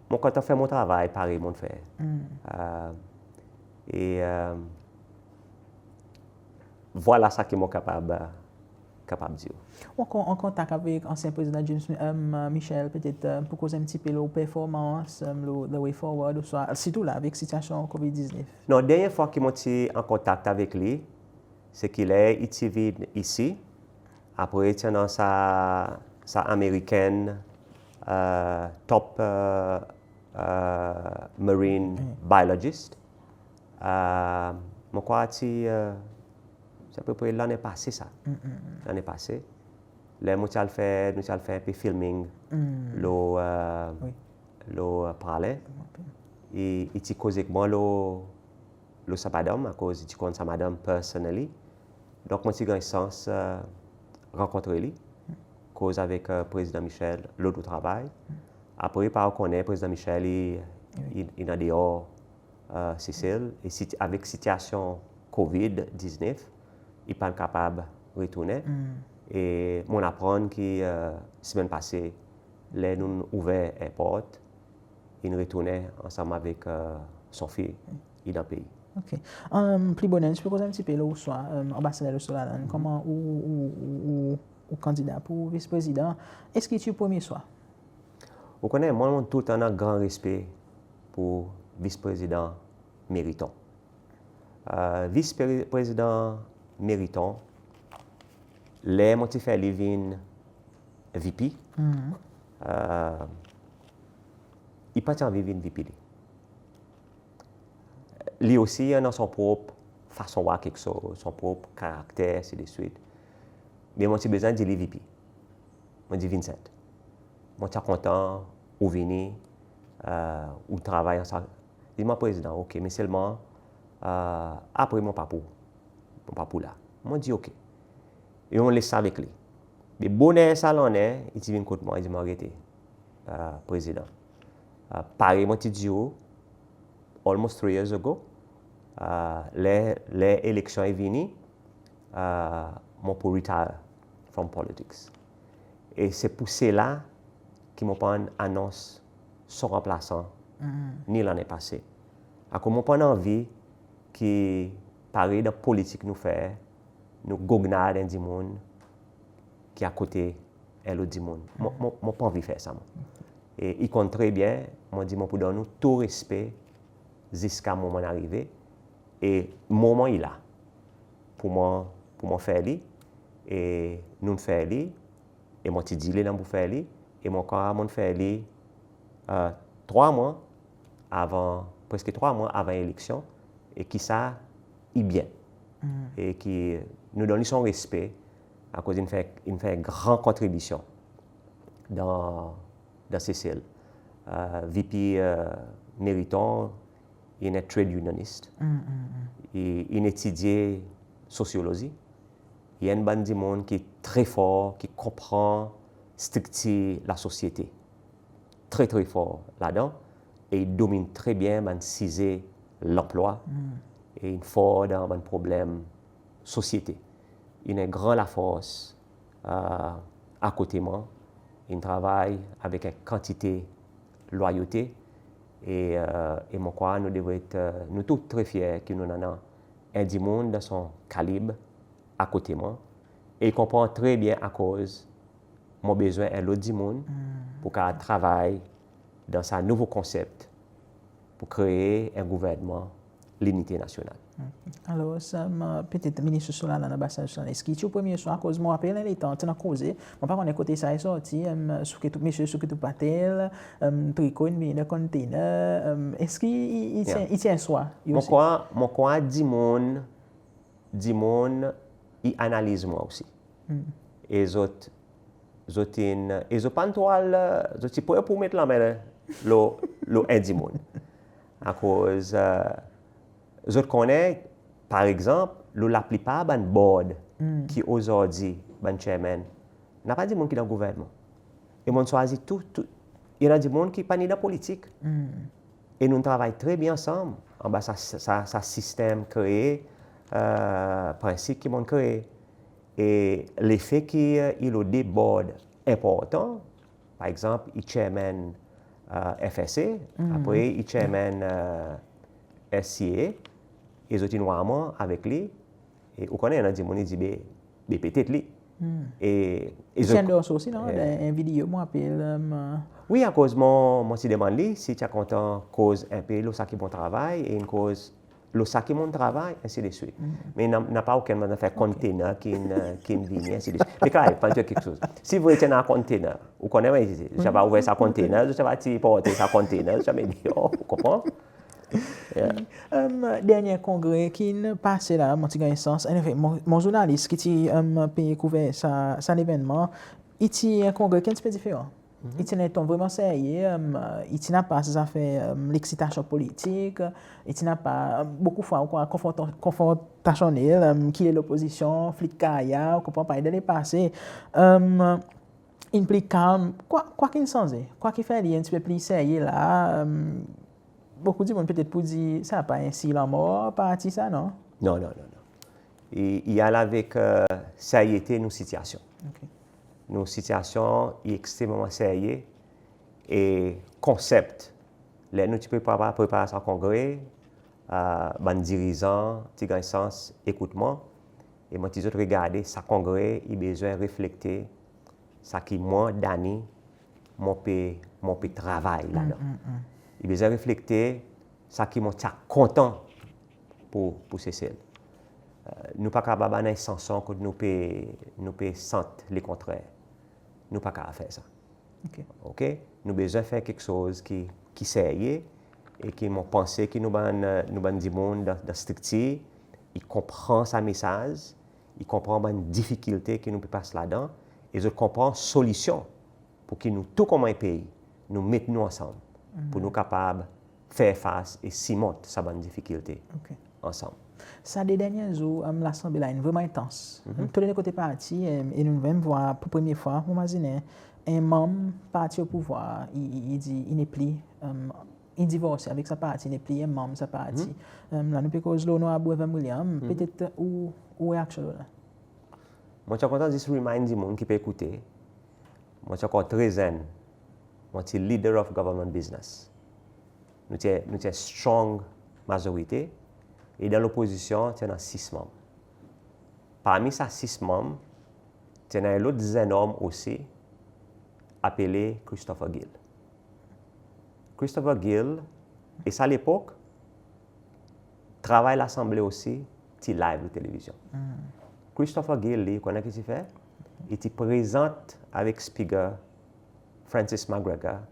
mon kontan fer mon travay parey mon'n fer. E, E, e, vwala sa ki mon kapab, kapab dir ou. Ou an, an kontak avek ansyen Prezidan James, e, Michel, petet, e, pour koz en pti pe lo performans, e, lo the way forward, ouswa, sirtou la avek sitiasyon COVID diznef? Non, dernyen fwa ki mon ti an kontak avek li, se ki ler i ti vin isi, apre ti annan sa, sa American, e, top, e, e, marine biologist. E, mon krwar ti, e, se apepre lannen pase sa. Lannen pase. Ler mon ti al fer, nou ti al fer en pe filming lo, e, lo, e, Praslin. I, i ti koz ek mwan lo, lo sa madanm, akoz i ti konn sa madanm personally. Donk mon ti ganny sans, e, rankontre li, koz avek, e, Prezidan Michel lo nou travay. Apre, par ou konnen, Prezidan Michel i, i, in an deor, e, Sesel, e siti-, avek sitiasyon COVID diznef, i pa'n kapab retournen. E mon aprann ki, e, semenn pase, ler nou'n ouver erport, in retournen ansanm avek, e, son fiy, i dan pei. OK. E, pli boner, ti pe koz en pti pe lo ouswa, e, anbasader Lesolann, koman ou, ou, ou, ou, ou kandida pour vis-prezidan? Eski ti ou premye swa? Ou konnen, mwan, mon toultan annan gran respe pour vis-prezidan Meriton. E, vis-prezidan Meriton, ler mon ti fer li vin VP, e, i pa ti anvi vin VP li. Li osi i annan son prop fason war keksoz, son prop karakter, ensi de swit. Me mon ti bezwen dir li, VP, mon dir, Vincent, mon ti a kontan ou vini, e, ou travay ansanm. Li dir mwan, Prezidan, OK, me selman, e, apre mon pa pou, mon pa pou la. Mon dir, OK. E mon les sa avek li. Me boner sa lannen, i ti vin kot mwan, i dir mwan, gete, e, Prezidan, e, parey mon ti dir ou, almost three years ago, e, ler, ler eleksyon i vini, e, mon pou retire from politics. E se pour sela ki mon pa'n anons son ranplasan, ni lannen pase. Akoz mon pa'n anvi ki, parey dan politik nou fer, nou gognard en dimoun ki akote en lot dimoun. Mon, mon, mon pa anvi fer sa, mwan. E i konn tre byen, mon dir mon pou donn ou tou respe ziska moman in arive, e moman i la pour mwan, pour mwan fer li, e nou'n fer li, e mon ti dir li nou pou fer li, e mon krwar mon'n fer li, e, trwa mwan avan, preski trwa mwan avan eleksyon, e ki sa i byen. E ki nou donn li son respe, akoz in fer, in fer gran kontribisyon dan, dan Sesel. E, VP, e, Meriton, in en trade unionist. I, in etidye sosyolozi. I enn bann dimoun ki tre for, ki konpran striktir lasosyete. Tre, tre for ladan. E i domin tre byen bann size lanplwa. E in for dan bann problenm sosyete. In en gran lafors, e, akote mwan. In travay avek en kantite lwayote. E, e, e mon krwar nou devret, e, nou tou tre fyer ki nou'n annan en dimoun dan son kalib akote mwan. E i konpran tre byen akoz mon bezwen en lot dimoun pour kapab travay dan sa nouvo konsep pour kree en gouvernman linite nasyonal. Alor, sa, petet Minis Solann, anbasader Solann, eski ti ou premye swa, akoz mon rapel, en letan, ti annan koze, mon pa konnen kote sa i sorti, e, Soukritou, Msye Soukritou Patel, e, Tricot in vini dan container, e, eski i, i ti, i ti en swa, i osi? Mon krwar, mon krwar dimoun, dimoun i analiz mwan osi. E zot, zot in, e zot pa'n tro al, zot ti pre pour met lanmen lo, lo en dimoun. Akoz, e, zot konnen, par egzanp, lo laplipar bann board ki ozordi bann chairman, napa dimoun ki dan gouvernman. E mon'n swazir tou, tou, i annan dimoun ki pa ni dan politik. E nou'n travay tre byen ansanm, anba sa, sa, sa sistenm kree, e, prensip ki mon'n kree. E lefe ki, e, i lo de board enportan, par egzanp, i chairman, e, FSA, apre i chairman, e, SCA, e zot in war mwan avek li, e ou konnen, annan dimoun i dir, be, be petet li. E, e zot Sanders osi, non? En videyo, mon rapel. Wi, akoz mon, mon ti demann li si ti a kontan koz en pe lo sa ki mon travay, e in koz lo sa ki mon travay, ensi de swit. Me napa okenn bann zafer container ki'n, ki'n vini, ensi de swit. Me Clive, pa dir keksoz. Si vre ti annan container, ou konnen, wi, zot ti ava ouver sa container, zot ti ava tir porte sa container, zot ti ava met deor, ou konpran? Dernyen kongre ki'n pase la, mon ti ganny sans, anfin, mon, mon zournalis ki ti pe kouver sa, sa levennman, i ti en kongre ki en pti pe diferan. I ti annan en ton vreman serye, i ti napa sa zafer leksitasyon politik, i ti napa, bokou fwa ou krwar, konfrontasyonnel, ki lopozisyon, flit karyer, ou konpran, parey dan lepase. In pli kalm. Kwa, kwa ki'n sanze? Kwa ki fer li en pti pe pli serye la? Bokou dimoun petet pou dir sa pa en siny lanmor, parti sa, non? Non, non, non, non. I, i al avek seryete nou sitiyasyon. Nou sitiyasyon i ekstrememan serye, e konsep, ler nou ti prepar, prepar sa kongre, bann dirizan ti ganny sans ekout mwan, e mon ti zot regarde sa kongre i bezwen reflekte sa ki mwan, Danny, mon pe, mon pe travay ladan. I bezwen reflekte sa ki mon ti a kontan pour, pour Sesel. Nou pa kapab annan en sanson kot nou pe, nou pe sant lekontrer. Nou pa kapab fer sa. OK? Nou bezwen fer keksoz ki, ki serye, e ki mon panse ki nou bann, nou bann dimoun dan, dan striktir, i konpran sa mesaz, i konpran bann difikilte ki nou pe pas ladan, e zot konpran solisyon pour ki nou tou konman en pei, nou met nou ansanm pour nou kapab fer fas e sirmont sa bann difikilte ansanm. Sa de dernyen zour, Lasanble la in vreman entans. Tou le de kote parti, e nou menm vwar pour premye fwa, mon mazinen, en manm parti o pouvwar, i, i, i dir i nepli, i divorse avek sa parti, i nepli en manm sa parti. La nou pe koz lo Onorab Waven William, petet ou, ou reaksyon lo la? Mon ti a kontan zis remind dimoun ki pe ekoute, mon ti ankor tre zenn, mon ti leader of government business. Nou ti, nou ti strong mazorite, e dan lopozisyon ti annan sis manm. Parmi sa sis manm, ti annan en lot zenn om osi, apele Christopher Gill. Christopher Gill, e sa lepok, travay Lasanble osi ti live lo televizyon. Christopher Gill, li, konnen ki ti fer? I ti prezant avek Speaker Francis McGregor,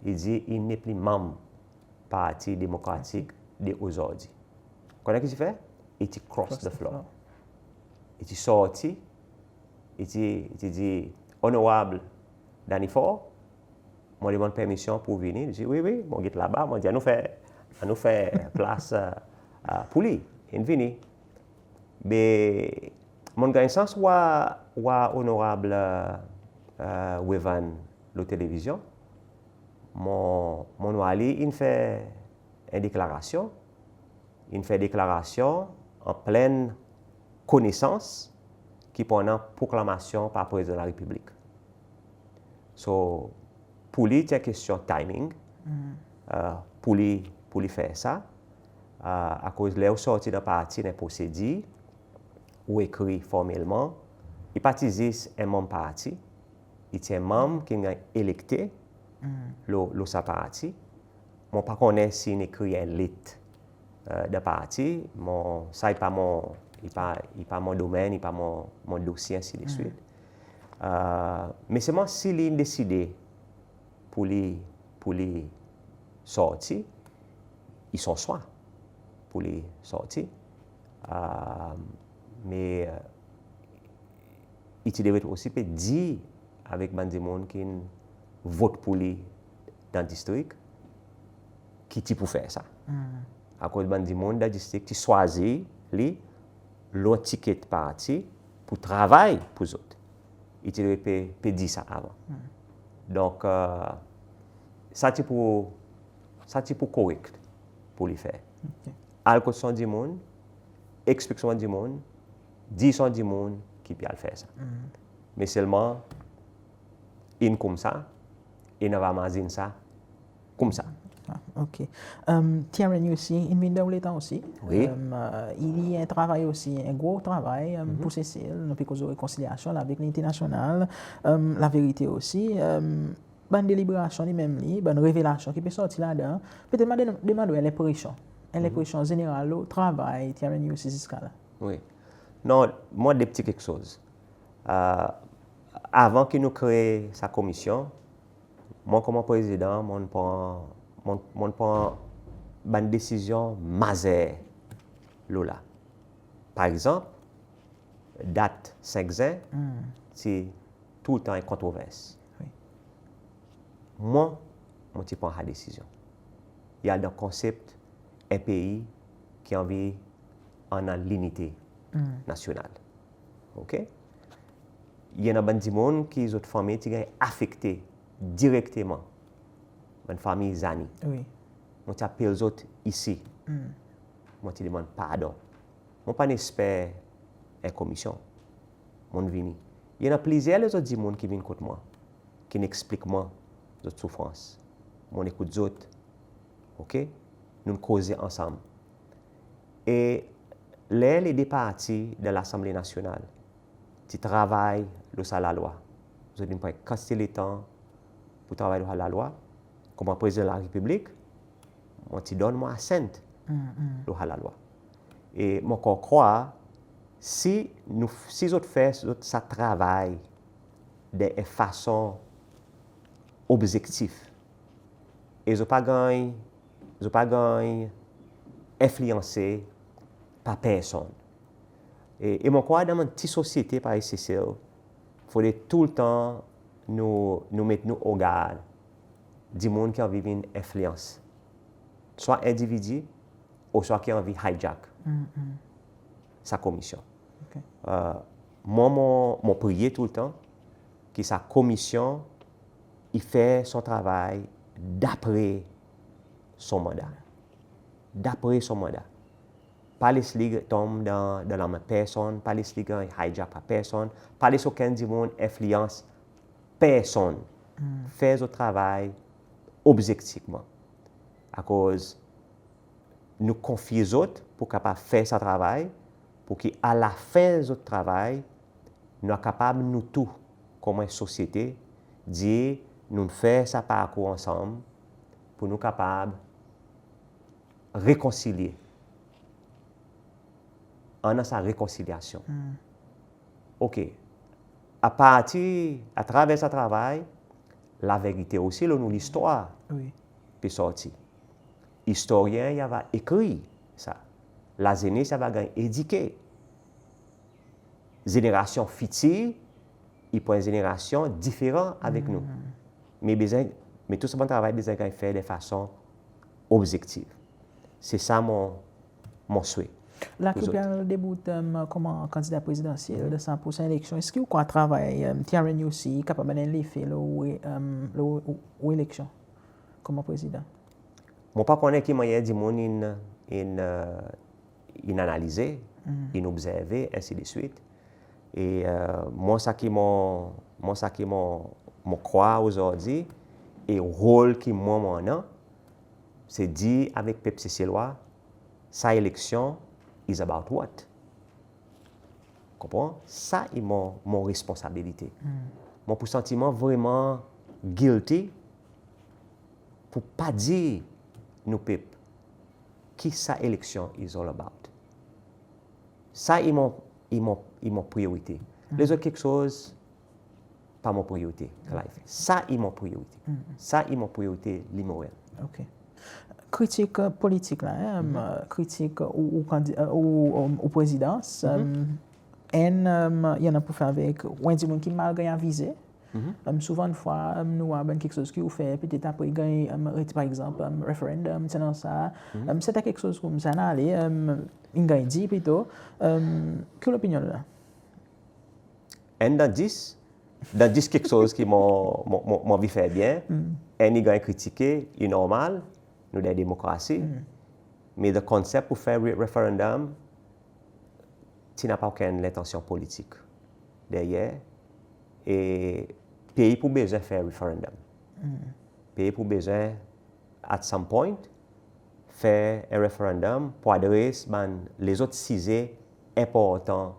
i dir i nepli manm Parti Demokratik de ozordi. Konnen ki ti fer? I ti cross the floor. I ti sorti, i ti, i ti dir, Onorab Danny Faure, mon demann permisyon pour vini. Li dir, wi, wi, mon get laba, mon dir, annou fer, annou fer plas pour li. In vini. Be, mon ganny sans war, war Onorab Waven lo televizyon. Mon, mon war li in fer en deklarasyon. In fer deklarasyon an plenn konesans ki pou annan proklamasyon par Prezidan Larepiblik. So, pour li, ti en kestyon timing, pour li, pour li fer sa, akoz ler ou sorti dan parti, annan en prosedir, ou ekri formelman, i pa ti zis en manm parti, i ti en manm ki'n ganny elekte lo, lo sa parti. Mon pa konnen si in ekri en let dan parti, mon, sa i pa mon, i pa, i pa mon domenn, i pa mon, mon dosye, ensi de swit. Me selman si li in deside pour li, pour li sorti, i son swa pour li sorti. Me i ti devret osi pe dir avek bann dimoun ki'n vot pour li dan distrik ki ti pou fer sa. Akoz bann dimoun dan distrik ti swazir li lo tiket parti pour travay pour zot. I ti devret pe, pe dir sa avan. Donk, sa ti pou, sa ti pou korek pour li fer. Al kot son dimoun, eksplik son dimoun, dir son dimoun ki pe al fer sa. Me selman, in koumsa, in ava mazin sa koumsa. OK. Em, T R N U C in vin dan ou letan osi. Wi. Em, e, i en travay osi, en gro travay, em, pour Sesel. Nou pe koz rekonsilyasyon la avek linite nasyonal, em, laverite osi, em, bann deliberasyon li menm li, bann revelasyon ki pe sorti ladan, petet mon a demann ou en lenpresyon, en lenpresyon zeneral lo travay T R N U C ziska la. Wi. Non, mon de pti keksoz. E, avan ki nou kree sa komisyon, mwan konman prezidan, mon'n pran, mon'n, mon'n pran bann desizyon mazer lo la. Par egzanp, dat senk Zen, ti toultan en kontrovers. Wi. Mwan, mon ti pran sa desizyon. I al dan konsep en pei ki anvi annan linite nasyonal. OK? I annan bann dimoun ki zot fanmir ti ganny afekte direkteman. Bann fanmir Zanni. Wi. Mon ti apel zot isi. Mon ti demann pardon. Mon pa'n esper en komisyon. Mon'n vini. I annan plizyer lezot dimoun ki vin kot mwan, ki'n eksplik mwan zot soufrans. Mon'n ekout zot. OK? Nou'n koze ansanm. E ler lede parti dan Lasanble Nasyonal ti travay lo sa lalwa, zot in pran kantite letan pour travay lo sa lalwa, konman Prezidan Larepiblik, mon ti donn mon assent lo sa lalwa. E mon ankor krwar, si nou, si zot fer zot sa travay dan en fason obzektif, e zot pa ganny, zot pa ganny enfliyanse par personn. E, e mon krwar dan bann pti sosyete parey Sesel, fodre toultan nou, nou met nou ogard dimoun ki anvi vin enfliyans, swa endividi, ouswa ki anvi hijack sa komisyon. OK. E, mwan, mon, mon priye toultan ki sa komisyon i fer son travay dapre son manda. Dapre son manda. Pa les li tonm dan, dan lanmen personn, pa les li ganny hijack par personn, pa les okenn dimoun enfliyans personn. Fer zot travay obzektifman. Akoz nou konfye zot pour kapab fer sa travay, pour ki alafen zot travay, nou a kapab nou tou, konman en sosyete, dir nou'n fer sa parkour ansanm, pour nou kapab rekonsilye. Annan sa rekonsilyasyon. OK. Apartir, atraver sa travay, laverite osi lo nou listwar pe sorti. Istoryen i ava ekrir sa. Lazenes i ava ganny edike. Zenerasyon fitir, i pou en zenerasyon diferan avek nou. Me bezwen, me tou sa bann travay bezwen ganny fer de fason obzektif. Se sa mon, mon swe. La ki ou pe al debout, e, konman kandida prezidansyel dan sa prosen eleksyon, eski ou krwar travay, e, T R N U C i kapab annan lefe lo, e, lo, lo eleksyon konman prezidan? Mon pa konnen ki mannyer dimoun in, in, e, in analize, in obzerve, ensi de swit. E, e, mwan sa ki mon, mwan sa ki mon, mon krwar ozordi, e rol ki mwan, mon annan, se dir avek pep Seselwa, sa eleksyon is about what? Konpran? Sa i mon, mon responsabilite. Mon pou santi mwan vreman guilty pour pa dir nou pep ki sa eleksyon is all about. Sa i mon, i mon, i mon priyorite. Lezot keksoz, pa mon priyorite, Clive. Sa i mon priyorite. Sa i mon priyorite li menm. OK. Kritik, e, politik la, en, e, kritik, e, ou, ou kandi-, e, ou, ou, ou prezidans, e, enn, e, i annan pour fer avek, ou en dimoun ki mal ganny avize. E, souvandfwa, e, nou war bann keksoz ki ou fer, petet apre ganny, e, retire, par egzanp, e, referandom, ti annan sa. E, serten keksoz koumsa in ale, e, in ganny dir plito. E, ki ou lopinyon la? Enn dan dis, dan dis keksoz ki mon, mon, mon, mon anvi fer byen, enn i ganny kritike, i normal, nou dan demokrasi. Me the concept pour fer re-, referandom, ti napa okenn lentansyon politik deryer. E pei pou bezwen fer referandom. Pei pou bezwen at some point, fer en referendum pour adres bann lezot size enportan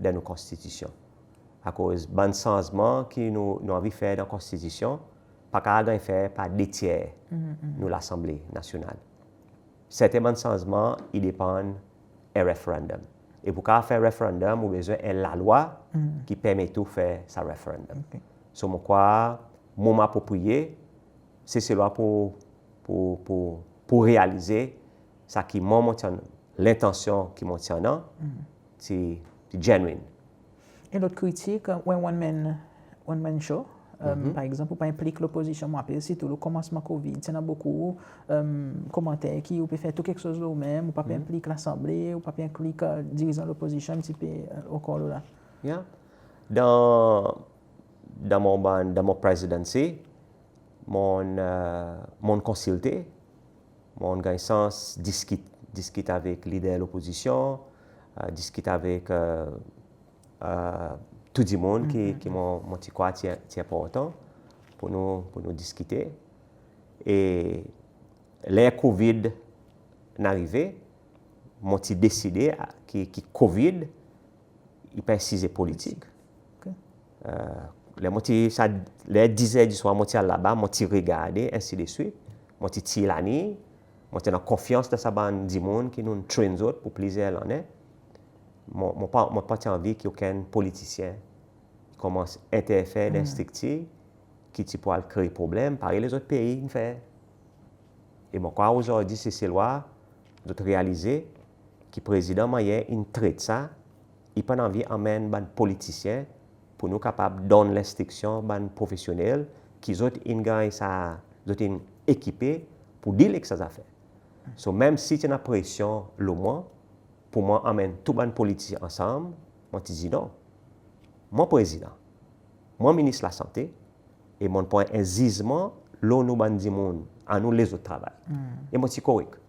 dan nou konstitisyon. Akoz bann sanzman ki nou, nou anvi fer dan konstitisyon, pa kapab ganny fer par de tyer nou Lasanble Nasyonal. Serten bann sanzman i depann en referendum. E pour kapab fer referendum, ou bezwen en lalwa ki permet ou fer sa referendum. So, mon krwar, moman apropriye, Seselwa pour, pour, pour, pour realize sa ki mwan mon ti annan, lentansyon ki mon ti annan, ti, ti genuine. E lot kritik, wen one man, one man show, par egzanp, ou pa enplik lopozisyon, mon rapel sirtou lo konmansman COVID, ti annan bokou komanter ki ou pe fer tou keksoz lo ou menm, ou pa pe enplik Lasanble, ou pa pe enplik dirizan lopozisyon, ti pe ankor lo la. Yeah. Dan, dan mon bann, dan mon presidency, mon, mon konsilte, mon ganny sans diskit, diskit avek lider lopozisyon, diskit avek tou dimoun ki, ki mon, mon ti krwar ti, ti enportan pour nou, pour nou diskite. E ler COVID in arive, mon ti deside ki, ki COVID i pa en size politik. Ler mon ti, sa, ler dizer diswar mon ti al laba, mon ti regarde, ensi de swit. Mon ti tir laliny, mon ti annan konfyans dan sa bann dimoun ki nou'n train zot pour plizyer lannen. Mon, mon pa, mon pa ti anvi ki okenn politisyen konmans enterfer dan striktir ki ti pou al kree problenm, parey lezot pei in fer. E mon krwar ozordi Seselwa zot realize ki prezidan mannyer in tret sa, i pa'n anvi anmenn bann politisyen pour nou kapab donn lenstriksyon bann profesyonnel ki zot in ganny sa, zot in ekipe pour deal ek sa zafer. So, menm si ti annan presyon lo mwan, pour mwan anmenn tou bann politisyen ansanm, mon ti dir non. Mwan prezidan, mwan minis lasante, e mon pran en zizman lo nou bann dimoun, annou lezot travay. E mon ti korek.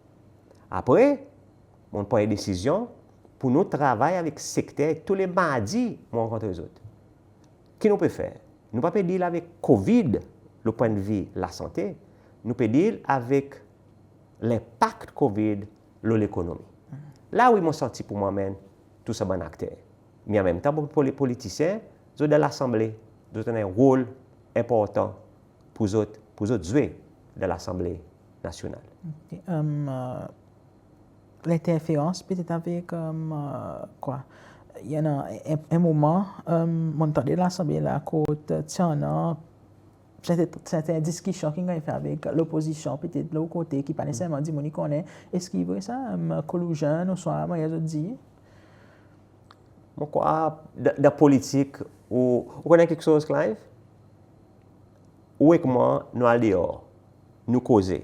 Apre, mon pran en desizyon pour nou travay avek sekter, tou le mardi mon rankontre zot. Ki nou pe fer? Nou pa pe deal avek COVID lo pwennvi lasante, nou pe deal avek lenpak COVID lo lekonomi. La wi, mon santi pour mwan menm tou sa bann akter. Me anmenmtan, pour, pour le politisyen, zot dan Lasanble, zot annan en rol enportan pour zot, pour zot zwe dan Lasanble Nasyonal. Ok. Lenterferans petet avek kwa? I annan en, en moman, mon'n tande Lasanble la kot ti annan serten, serten diskisyon ki'n ganny fer avek lopozisyon, petet lo kote ki pa neseserman dimoun i konnen. Eski vre sa, collusion ouswa mannyer zot dir? Mon krwar dan, dan politik, ou, ou konnen keksoz, Clive? Ou ek mwan, nou al deor, nou koze.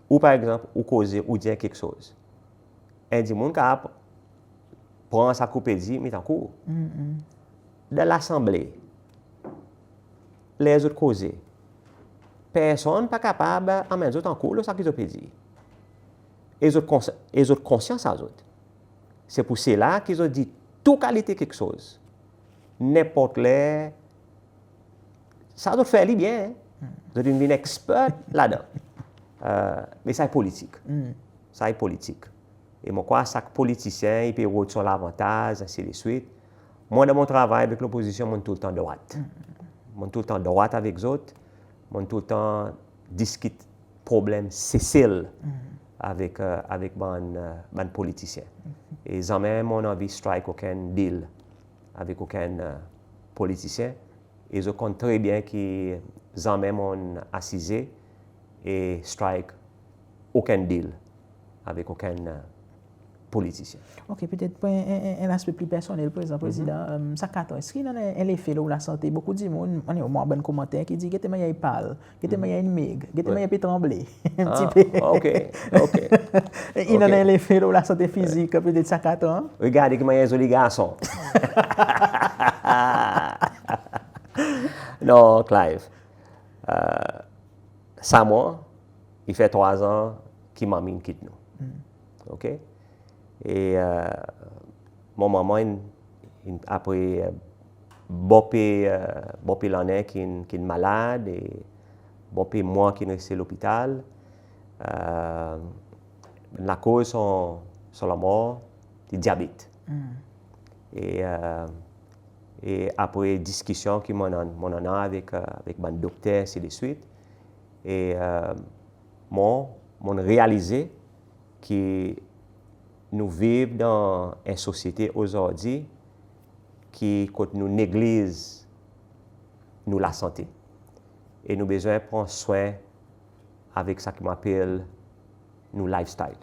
Ou, par egzanp, ou koze, ou dir keksoz. En dimoun kapab pran sa ki ou pe dir, met ankour. Dan Lasanble, ler zot koze, personn pa kapab anmenn zot ankour lo sa ki zot pe dir. E zot kons-, e zot konsyan sa zot. Se pour sela ki zot dir tou kalite keksoz, nenport ler, sa zot fer li byen, zot in vin expert ladan. Me sa i politik. Sa i politik. E mon krwar sak politisyen i pe rod son lavantaz, ensi de swit. Mwan, dan mon travay avek lopozisyon, mon'n toultan drwat. Mon'n toultan drwat avek zot. Mon'n toultan diskit problenm Sesel avek, avek bann, bann politisyen. E zanmen mon'n anvi strike okenn deal avek okenn politisyen. E zot konn tre byen ki zanmen mon'n asize e strike okenn deal avek okenn politisyen. Ok, petet pour en, en, en, en laspe pli personnel, par egzanp, Prezidan, sa kat an, eski i annan en, en lefe lo ou lasante? Bokou dimoun, annan mwan bann komanter ki dir, gete mannyer i parl, gete mannyer in meg, gete mannyer i pe tranble en pti pe. Ok, ok. I annan en lefe lo ou lasante fizik, petet sa kat an? Regarde ki mannyer zoli garson. Non, Clive. Sa mwan, i fer trwa an ki manmi in kit nou. Ok? E mon manman in, in, apre bon pe, bon pe lannen ki'n, ki'n malad, e bon pe mwan ki'n reste lopital, E, lakoz son, son lanmor, ti dyabet. E, e, e apre diskisyon ki mon annan, mon annan avek, e, avek bann dokter, ensidswit, e, e, mon, mon realize ki nou viv dan en sosyete ozordi ki kot nou negliz nou lasante. E nou bezwen pran swen avek sa ki mon apel nou lifestyle.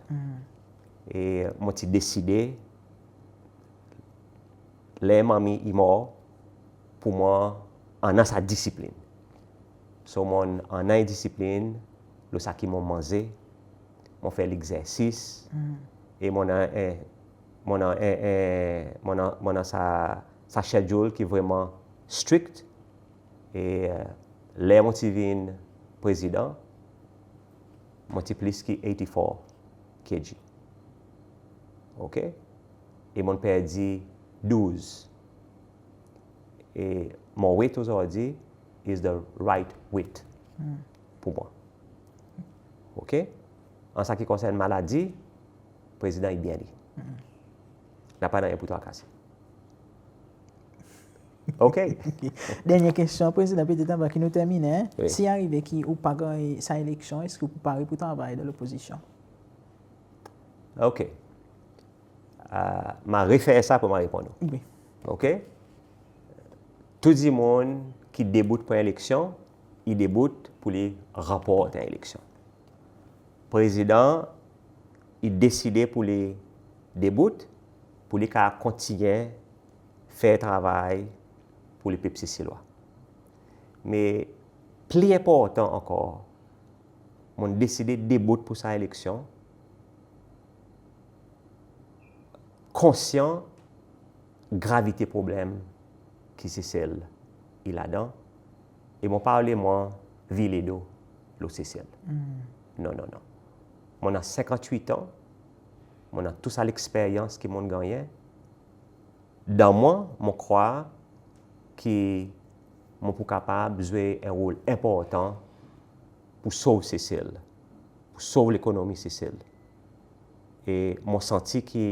E mon ti deside, ler manmi i mor, pour mwan annan sa disiplin. So, mon annan en disiplin lo sa ki mon manze, mon fer legzersis, e mon annan en, mon annan en, en, mon annan, mon annan sa, sa schedule ki vreman strict. E, e, ler mon ti vin prezidan, mon ti plis ki eighty-four kg. OK? E mon perdi douz. E mon weight ozordi is the right weight pour mwan. OK? An sa ki konsern maladi, prezidan i byen li. Napa nanryen pour trakase. OK. Dernyen kestyon, Prezidan, petet anvan ki nou terminen. Si arive ki ou pa ganny sa eleksyon, eski ou pou pare pour travay dan lopozisyon? OK. A, mon a refer sa pour mon reponn ou. OK? Tou dimoun ki debout pour en eleksyon, i debout pour li ranport en eleksyon. Prezidan i deside pour li debout, pour li kapab kontinyen fer travay pour lepep Seselwa. Me pli enportan ankor, mon deside debout pour sa eleksyon, konsyan gravite problenm ki Sesel i ladan, e mon pa le mwan vire ledo lo Sesel. Non, non, non. Mon annan senkant-wit an, mon annan tou sa leksperyans ki mon gannyen. Dan mwan, mon krwar ki mon pou kapab zwe en rol enportan pour sov Sesel, pour sov lekonomi Sesel. E mon santi ki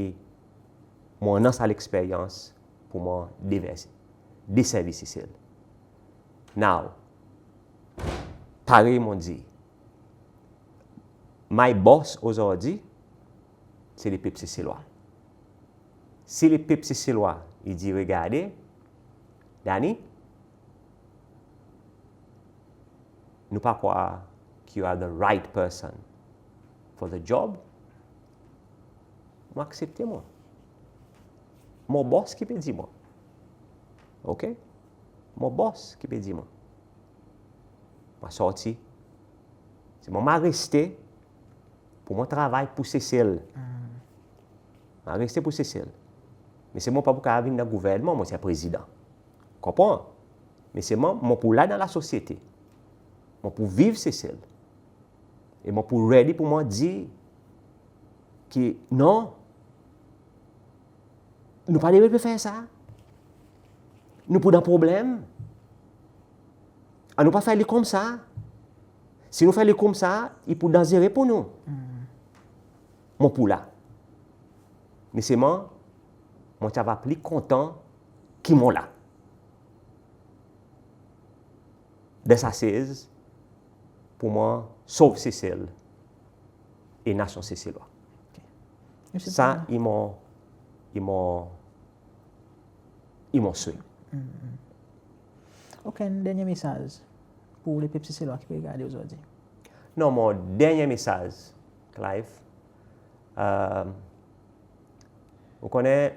mon annan sa leksperyans pour mon deservi, deservi Sesel. Now, parey mon dir, my boss ozordi, se lepep Seselwa. Si lepep Seselwa i dir, regarde, Danny, nou pa krwar ki you are the right person for the job, mon aksepte mwan. Mon boss ki pe dir mwan. OK? Mon boss ki pe dir mwan. Mon sorti. Se mwan, mon a reste pour mon travay pour Sesel. Mon a reste pour Sesel. Me se mwan, mon pa pou kapab vin dan gouvernman, mon se prezidan. Konpran? Me se mwan, mon pou la dan lasosyete. Mon pou viv Sesel. E mon pou ready pour mon dir ki non, nou pa devret pe fer sa. Nou pou dan problenm. Annou pa fer li koumsa. Si nou fer li koumsa, i pou danzere pour nou. Mon pou la. Me se mwan, mon ti ava pli kontan ki mon la dan sa sez pour mwan sov Sesel e nasyon Seselwa. Sa i mon, i mon, i mon swe. OK, en dernyen mesaz pour lepep Seselwa ki pe regarde ozordi? Non, mon dernyen mesaz, Clive, e, ou konnen,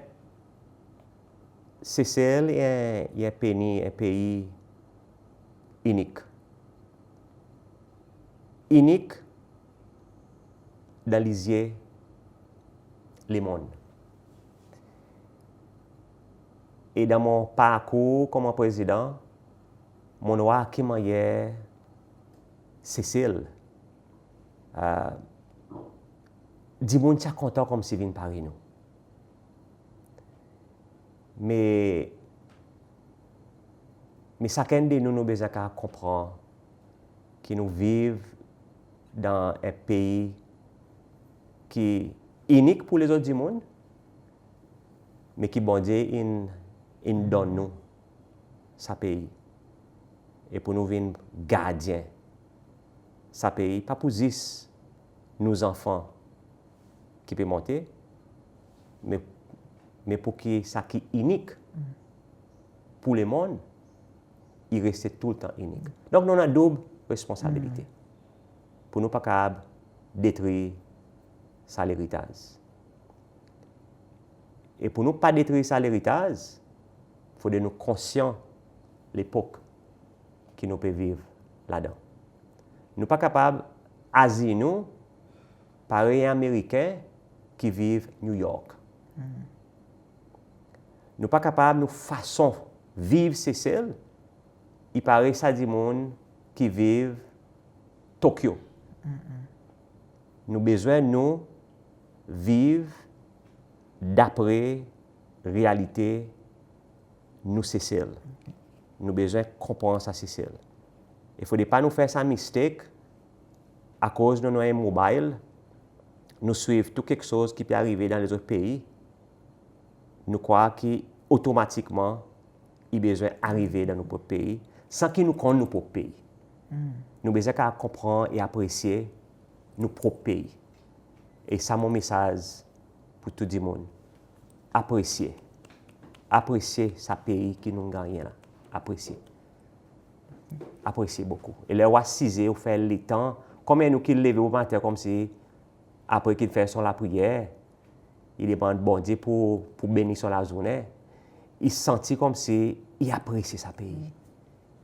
Sesel i en, i en peni, en pei inik. Inik dan lizye lemonn. E dan mon parkour konman prezidan, mon war ki mannyer Sesel, e, dimoun ti a kontan konmsi vin parey nou. Me, me sakenn de nou, nou bezwen kapab konpran ki nou viv dan en pei ki inik pour lezot dimoun, me ki Bondye in, in donn nou sa pei. E pour nou vin gardyen sa pei, pa pour zis nou zanfan ki pe monte, me, me pour ki sa ki inik pour lemonn, i reste toultan inik. Donk nou annan doub responsabilite. Pour nou pa kapab detri sa leritaz. E pour nou pa detri sa leritaz, fodre nou konsyan lepok ki nou pe viv ladan. Nou pa kapab azir nou parey Ameriken ki viv New York. Nou pa kapab nou fason viv Sesel i parey sa dimoun ki viv Tokyo. Nou bezwen nou viv dapre realite nou Sesel. Nou bezwen konpran sa Sesel. E fodre pa nou fer sa mistake, akoz nou annan en mobile, nou swiv tou keksoz ki pe arive dan lezot pei, nou krwar ki otomatikman i bezwen arive dan nou prop pei, san ki nou konn nou prop pei. Nou bezwen kapab konpran e apresye nou prop pei. E sa mon mesaz pour tou dimoun. Apresye. Apresye sa pei ki nou gannyen la. Apresye. Apresye bokou. E ler ou asize, ou fer letan, konbyen nou ki leve bomaten konmsi apre ki'n fer son lapriyer, i demann Bondye pour, pour beni son lazournen, i santi konmsi i apresye sa pei.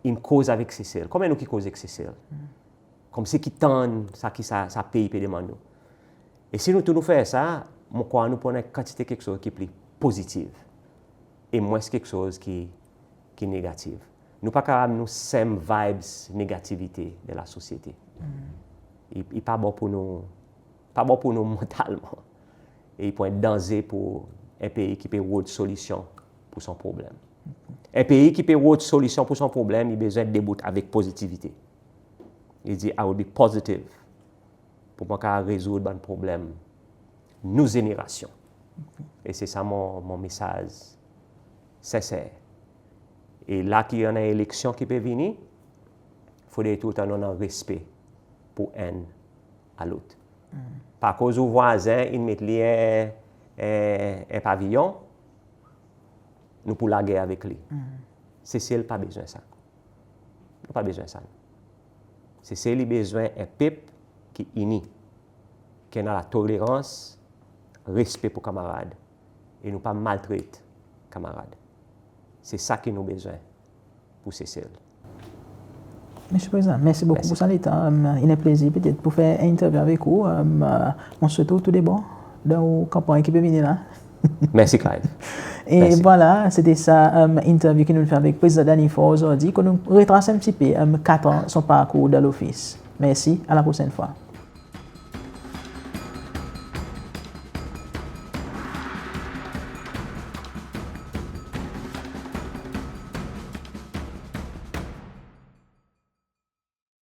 In koz avek Sesel. Konbyen nou ki koz avek Sesel? Konmsi ki tann sa ki sa, sa pei pe demann nou. E si nou tou nou fer sa, mon krwar nou pou annan en kantite keksoz ki pli pozitiv e mwens keksoz ki, ki negativ. Nou pa kapab nou sem vibes negativite dan lasosyete. I, i pa bon pour nou, pa bon pour nou mantalman. E i pou en danze pour en pei ki pe rod solisyon pour son problenm. En pei ki pe rod solisyon pour son problenm, i bezwen debout avek pozitivite. I dir, "I will be positive." Pour mon kapab rezoud bann problenm nou zenerasyon. E se sa mon, mon mesaz senser. E la ki annan eleksyon ki pe vini, fodre toultan nou annan respe pour enn a lot. Pa akoz ou vwazen in met li en, en, en paviyon, nou pou lager avek li. Sesel pa bezwen sa. Nou pa bezwen sa. Sesel i bezwen en pep ki ini, ki annan latolerans, respe pour kanmarad, e nou pa maltret kanmarad. Se sa ki nou bezwen pour Sesel. Msye Prezidan, mersi bokou pour sa letan. I en plezir petet pour fer en interview avek ou. Mon swet ou tou de bon dan ou kanpanny ki pe vini la. Mersi, Clive. E vwala, se ti sa, interview ki nou'n fer avek Prezidan Danny Faure ozordi, kot nou'n retras en pti pe kat an son parkour dan lofis. Mersi, a la prosenn fwa.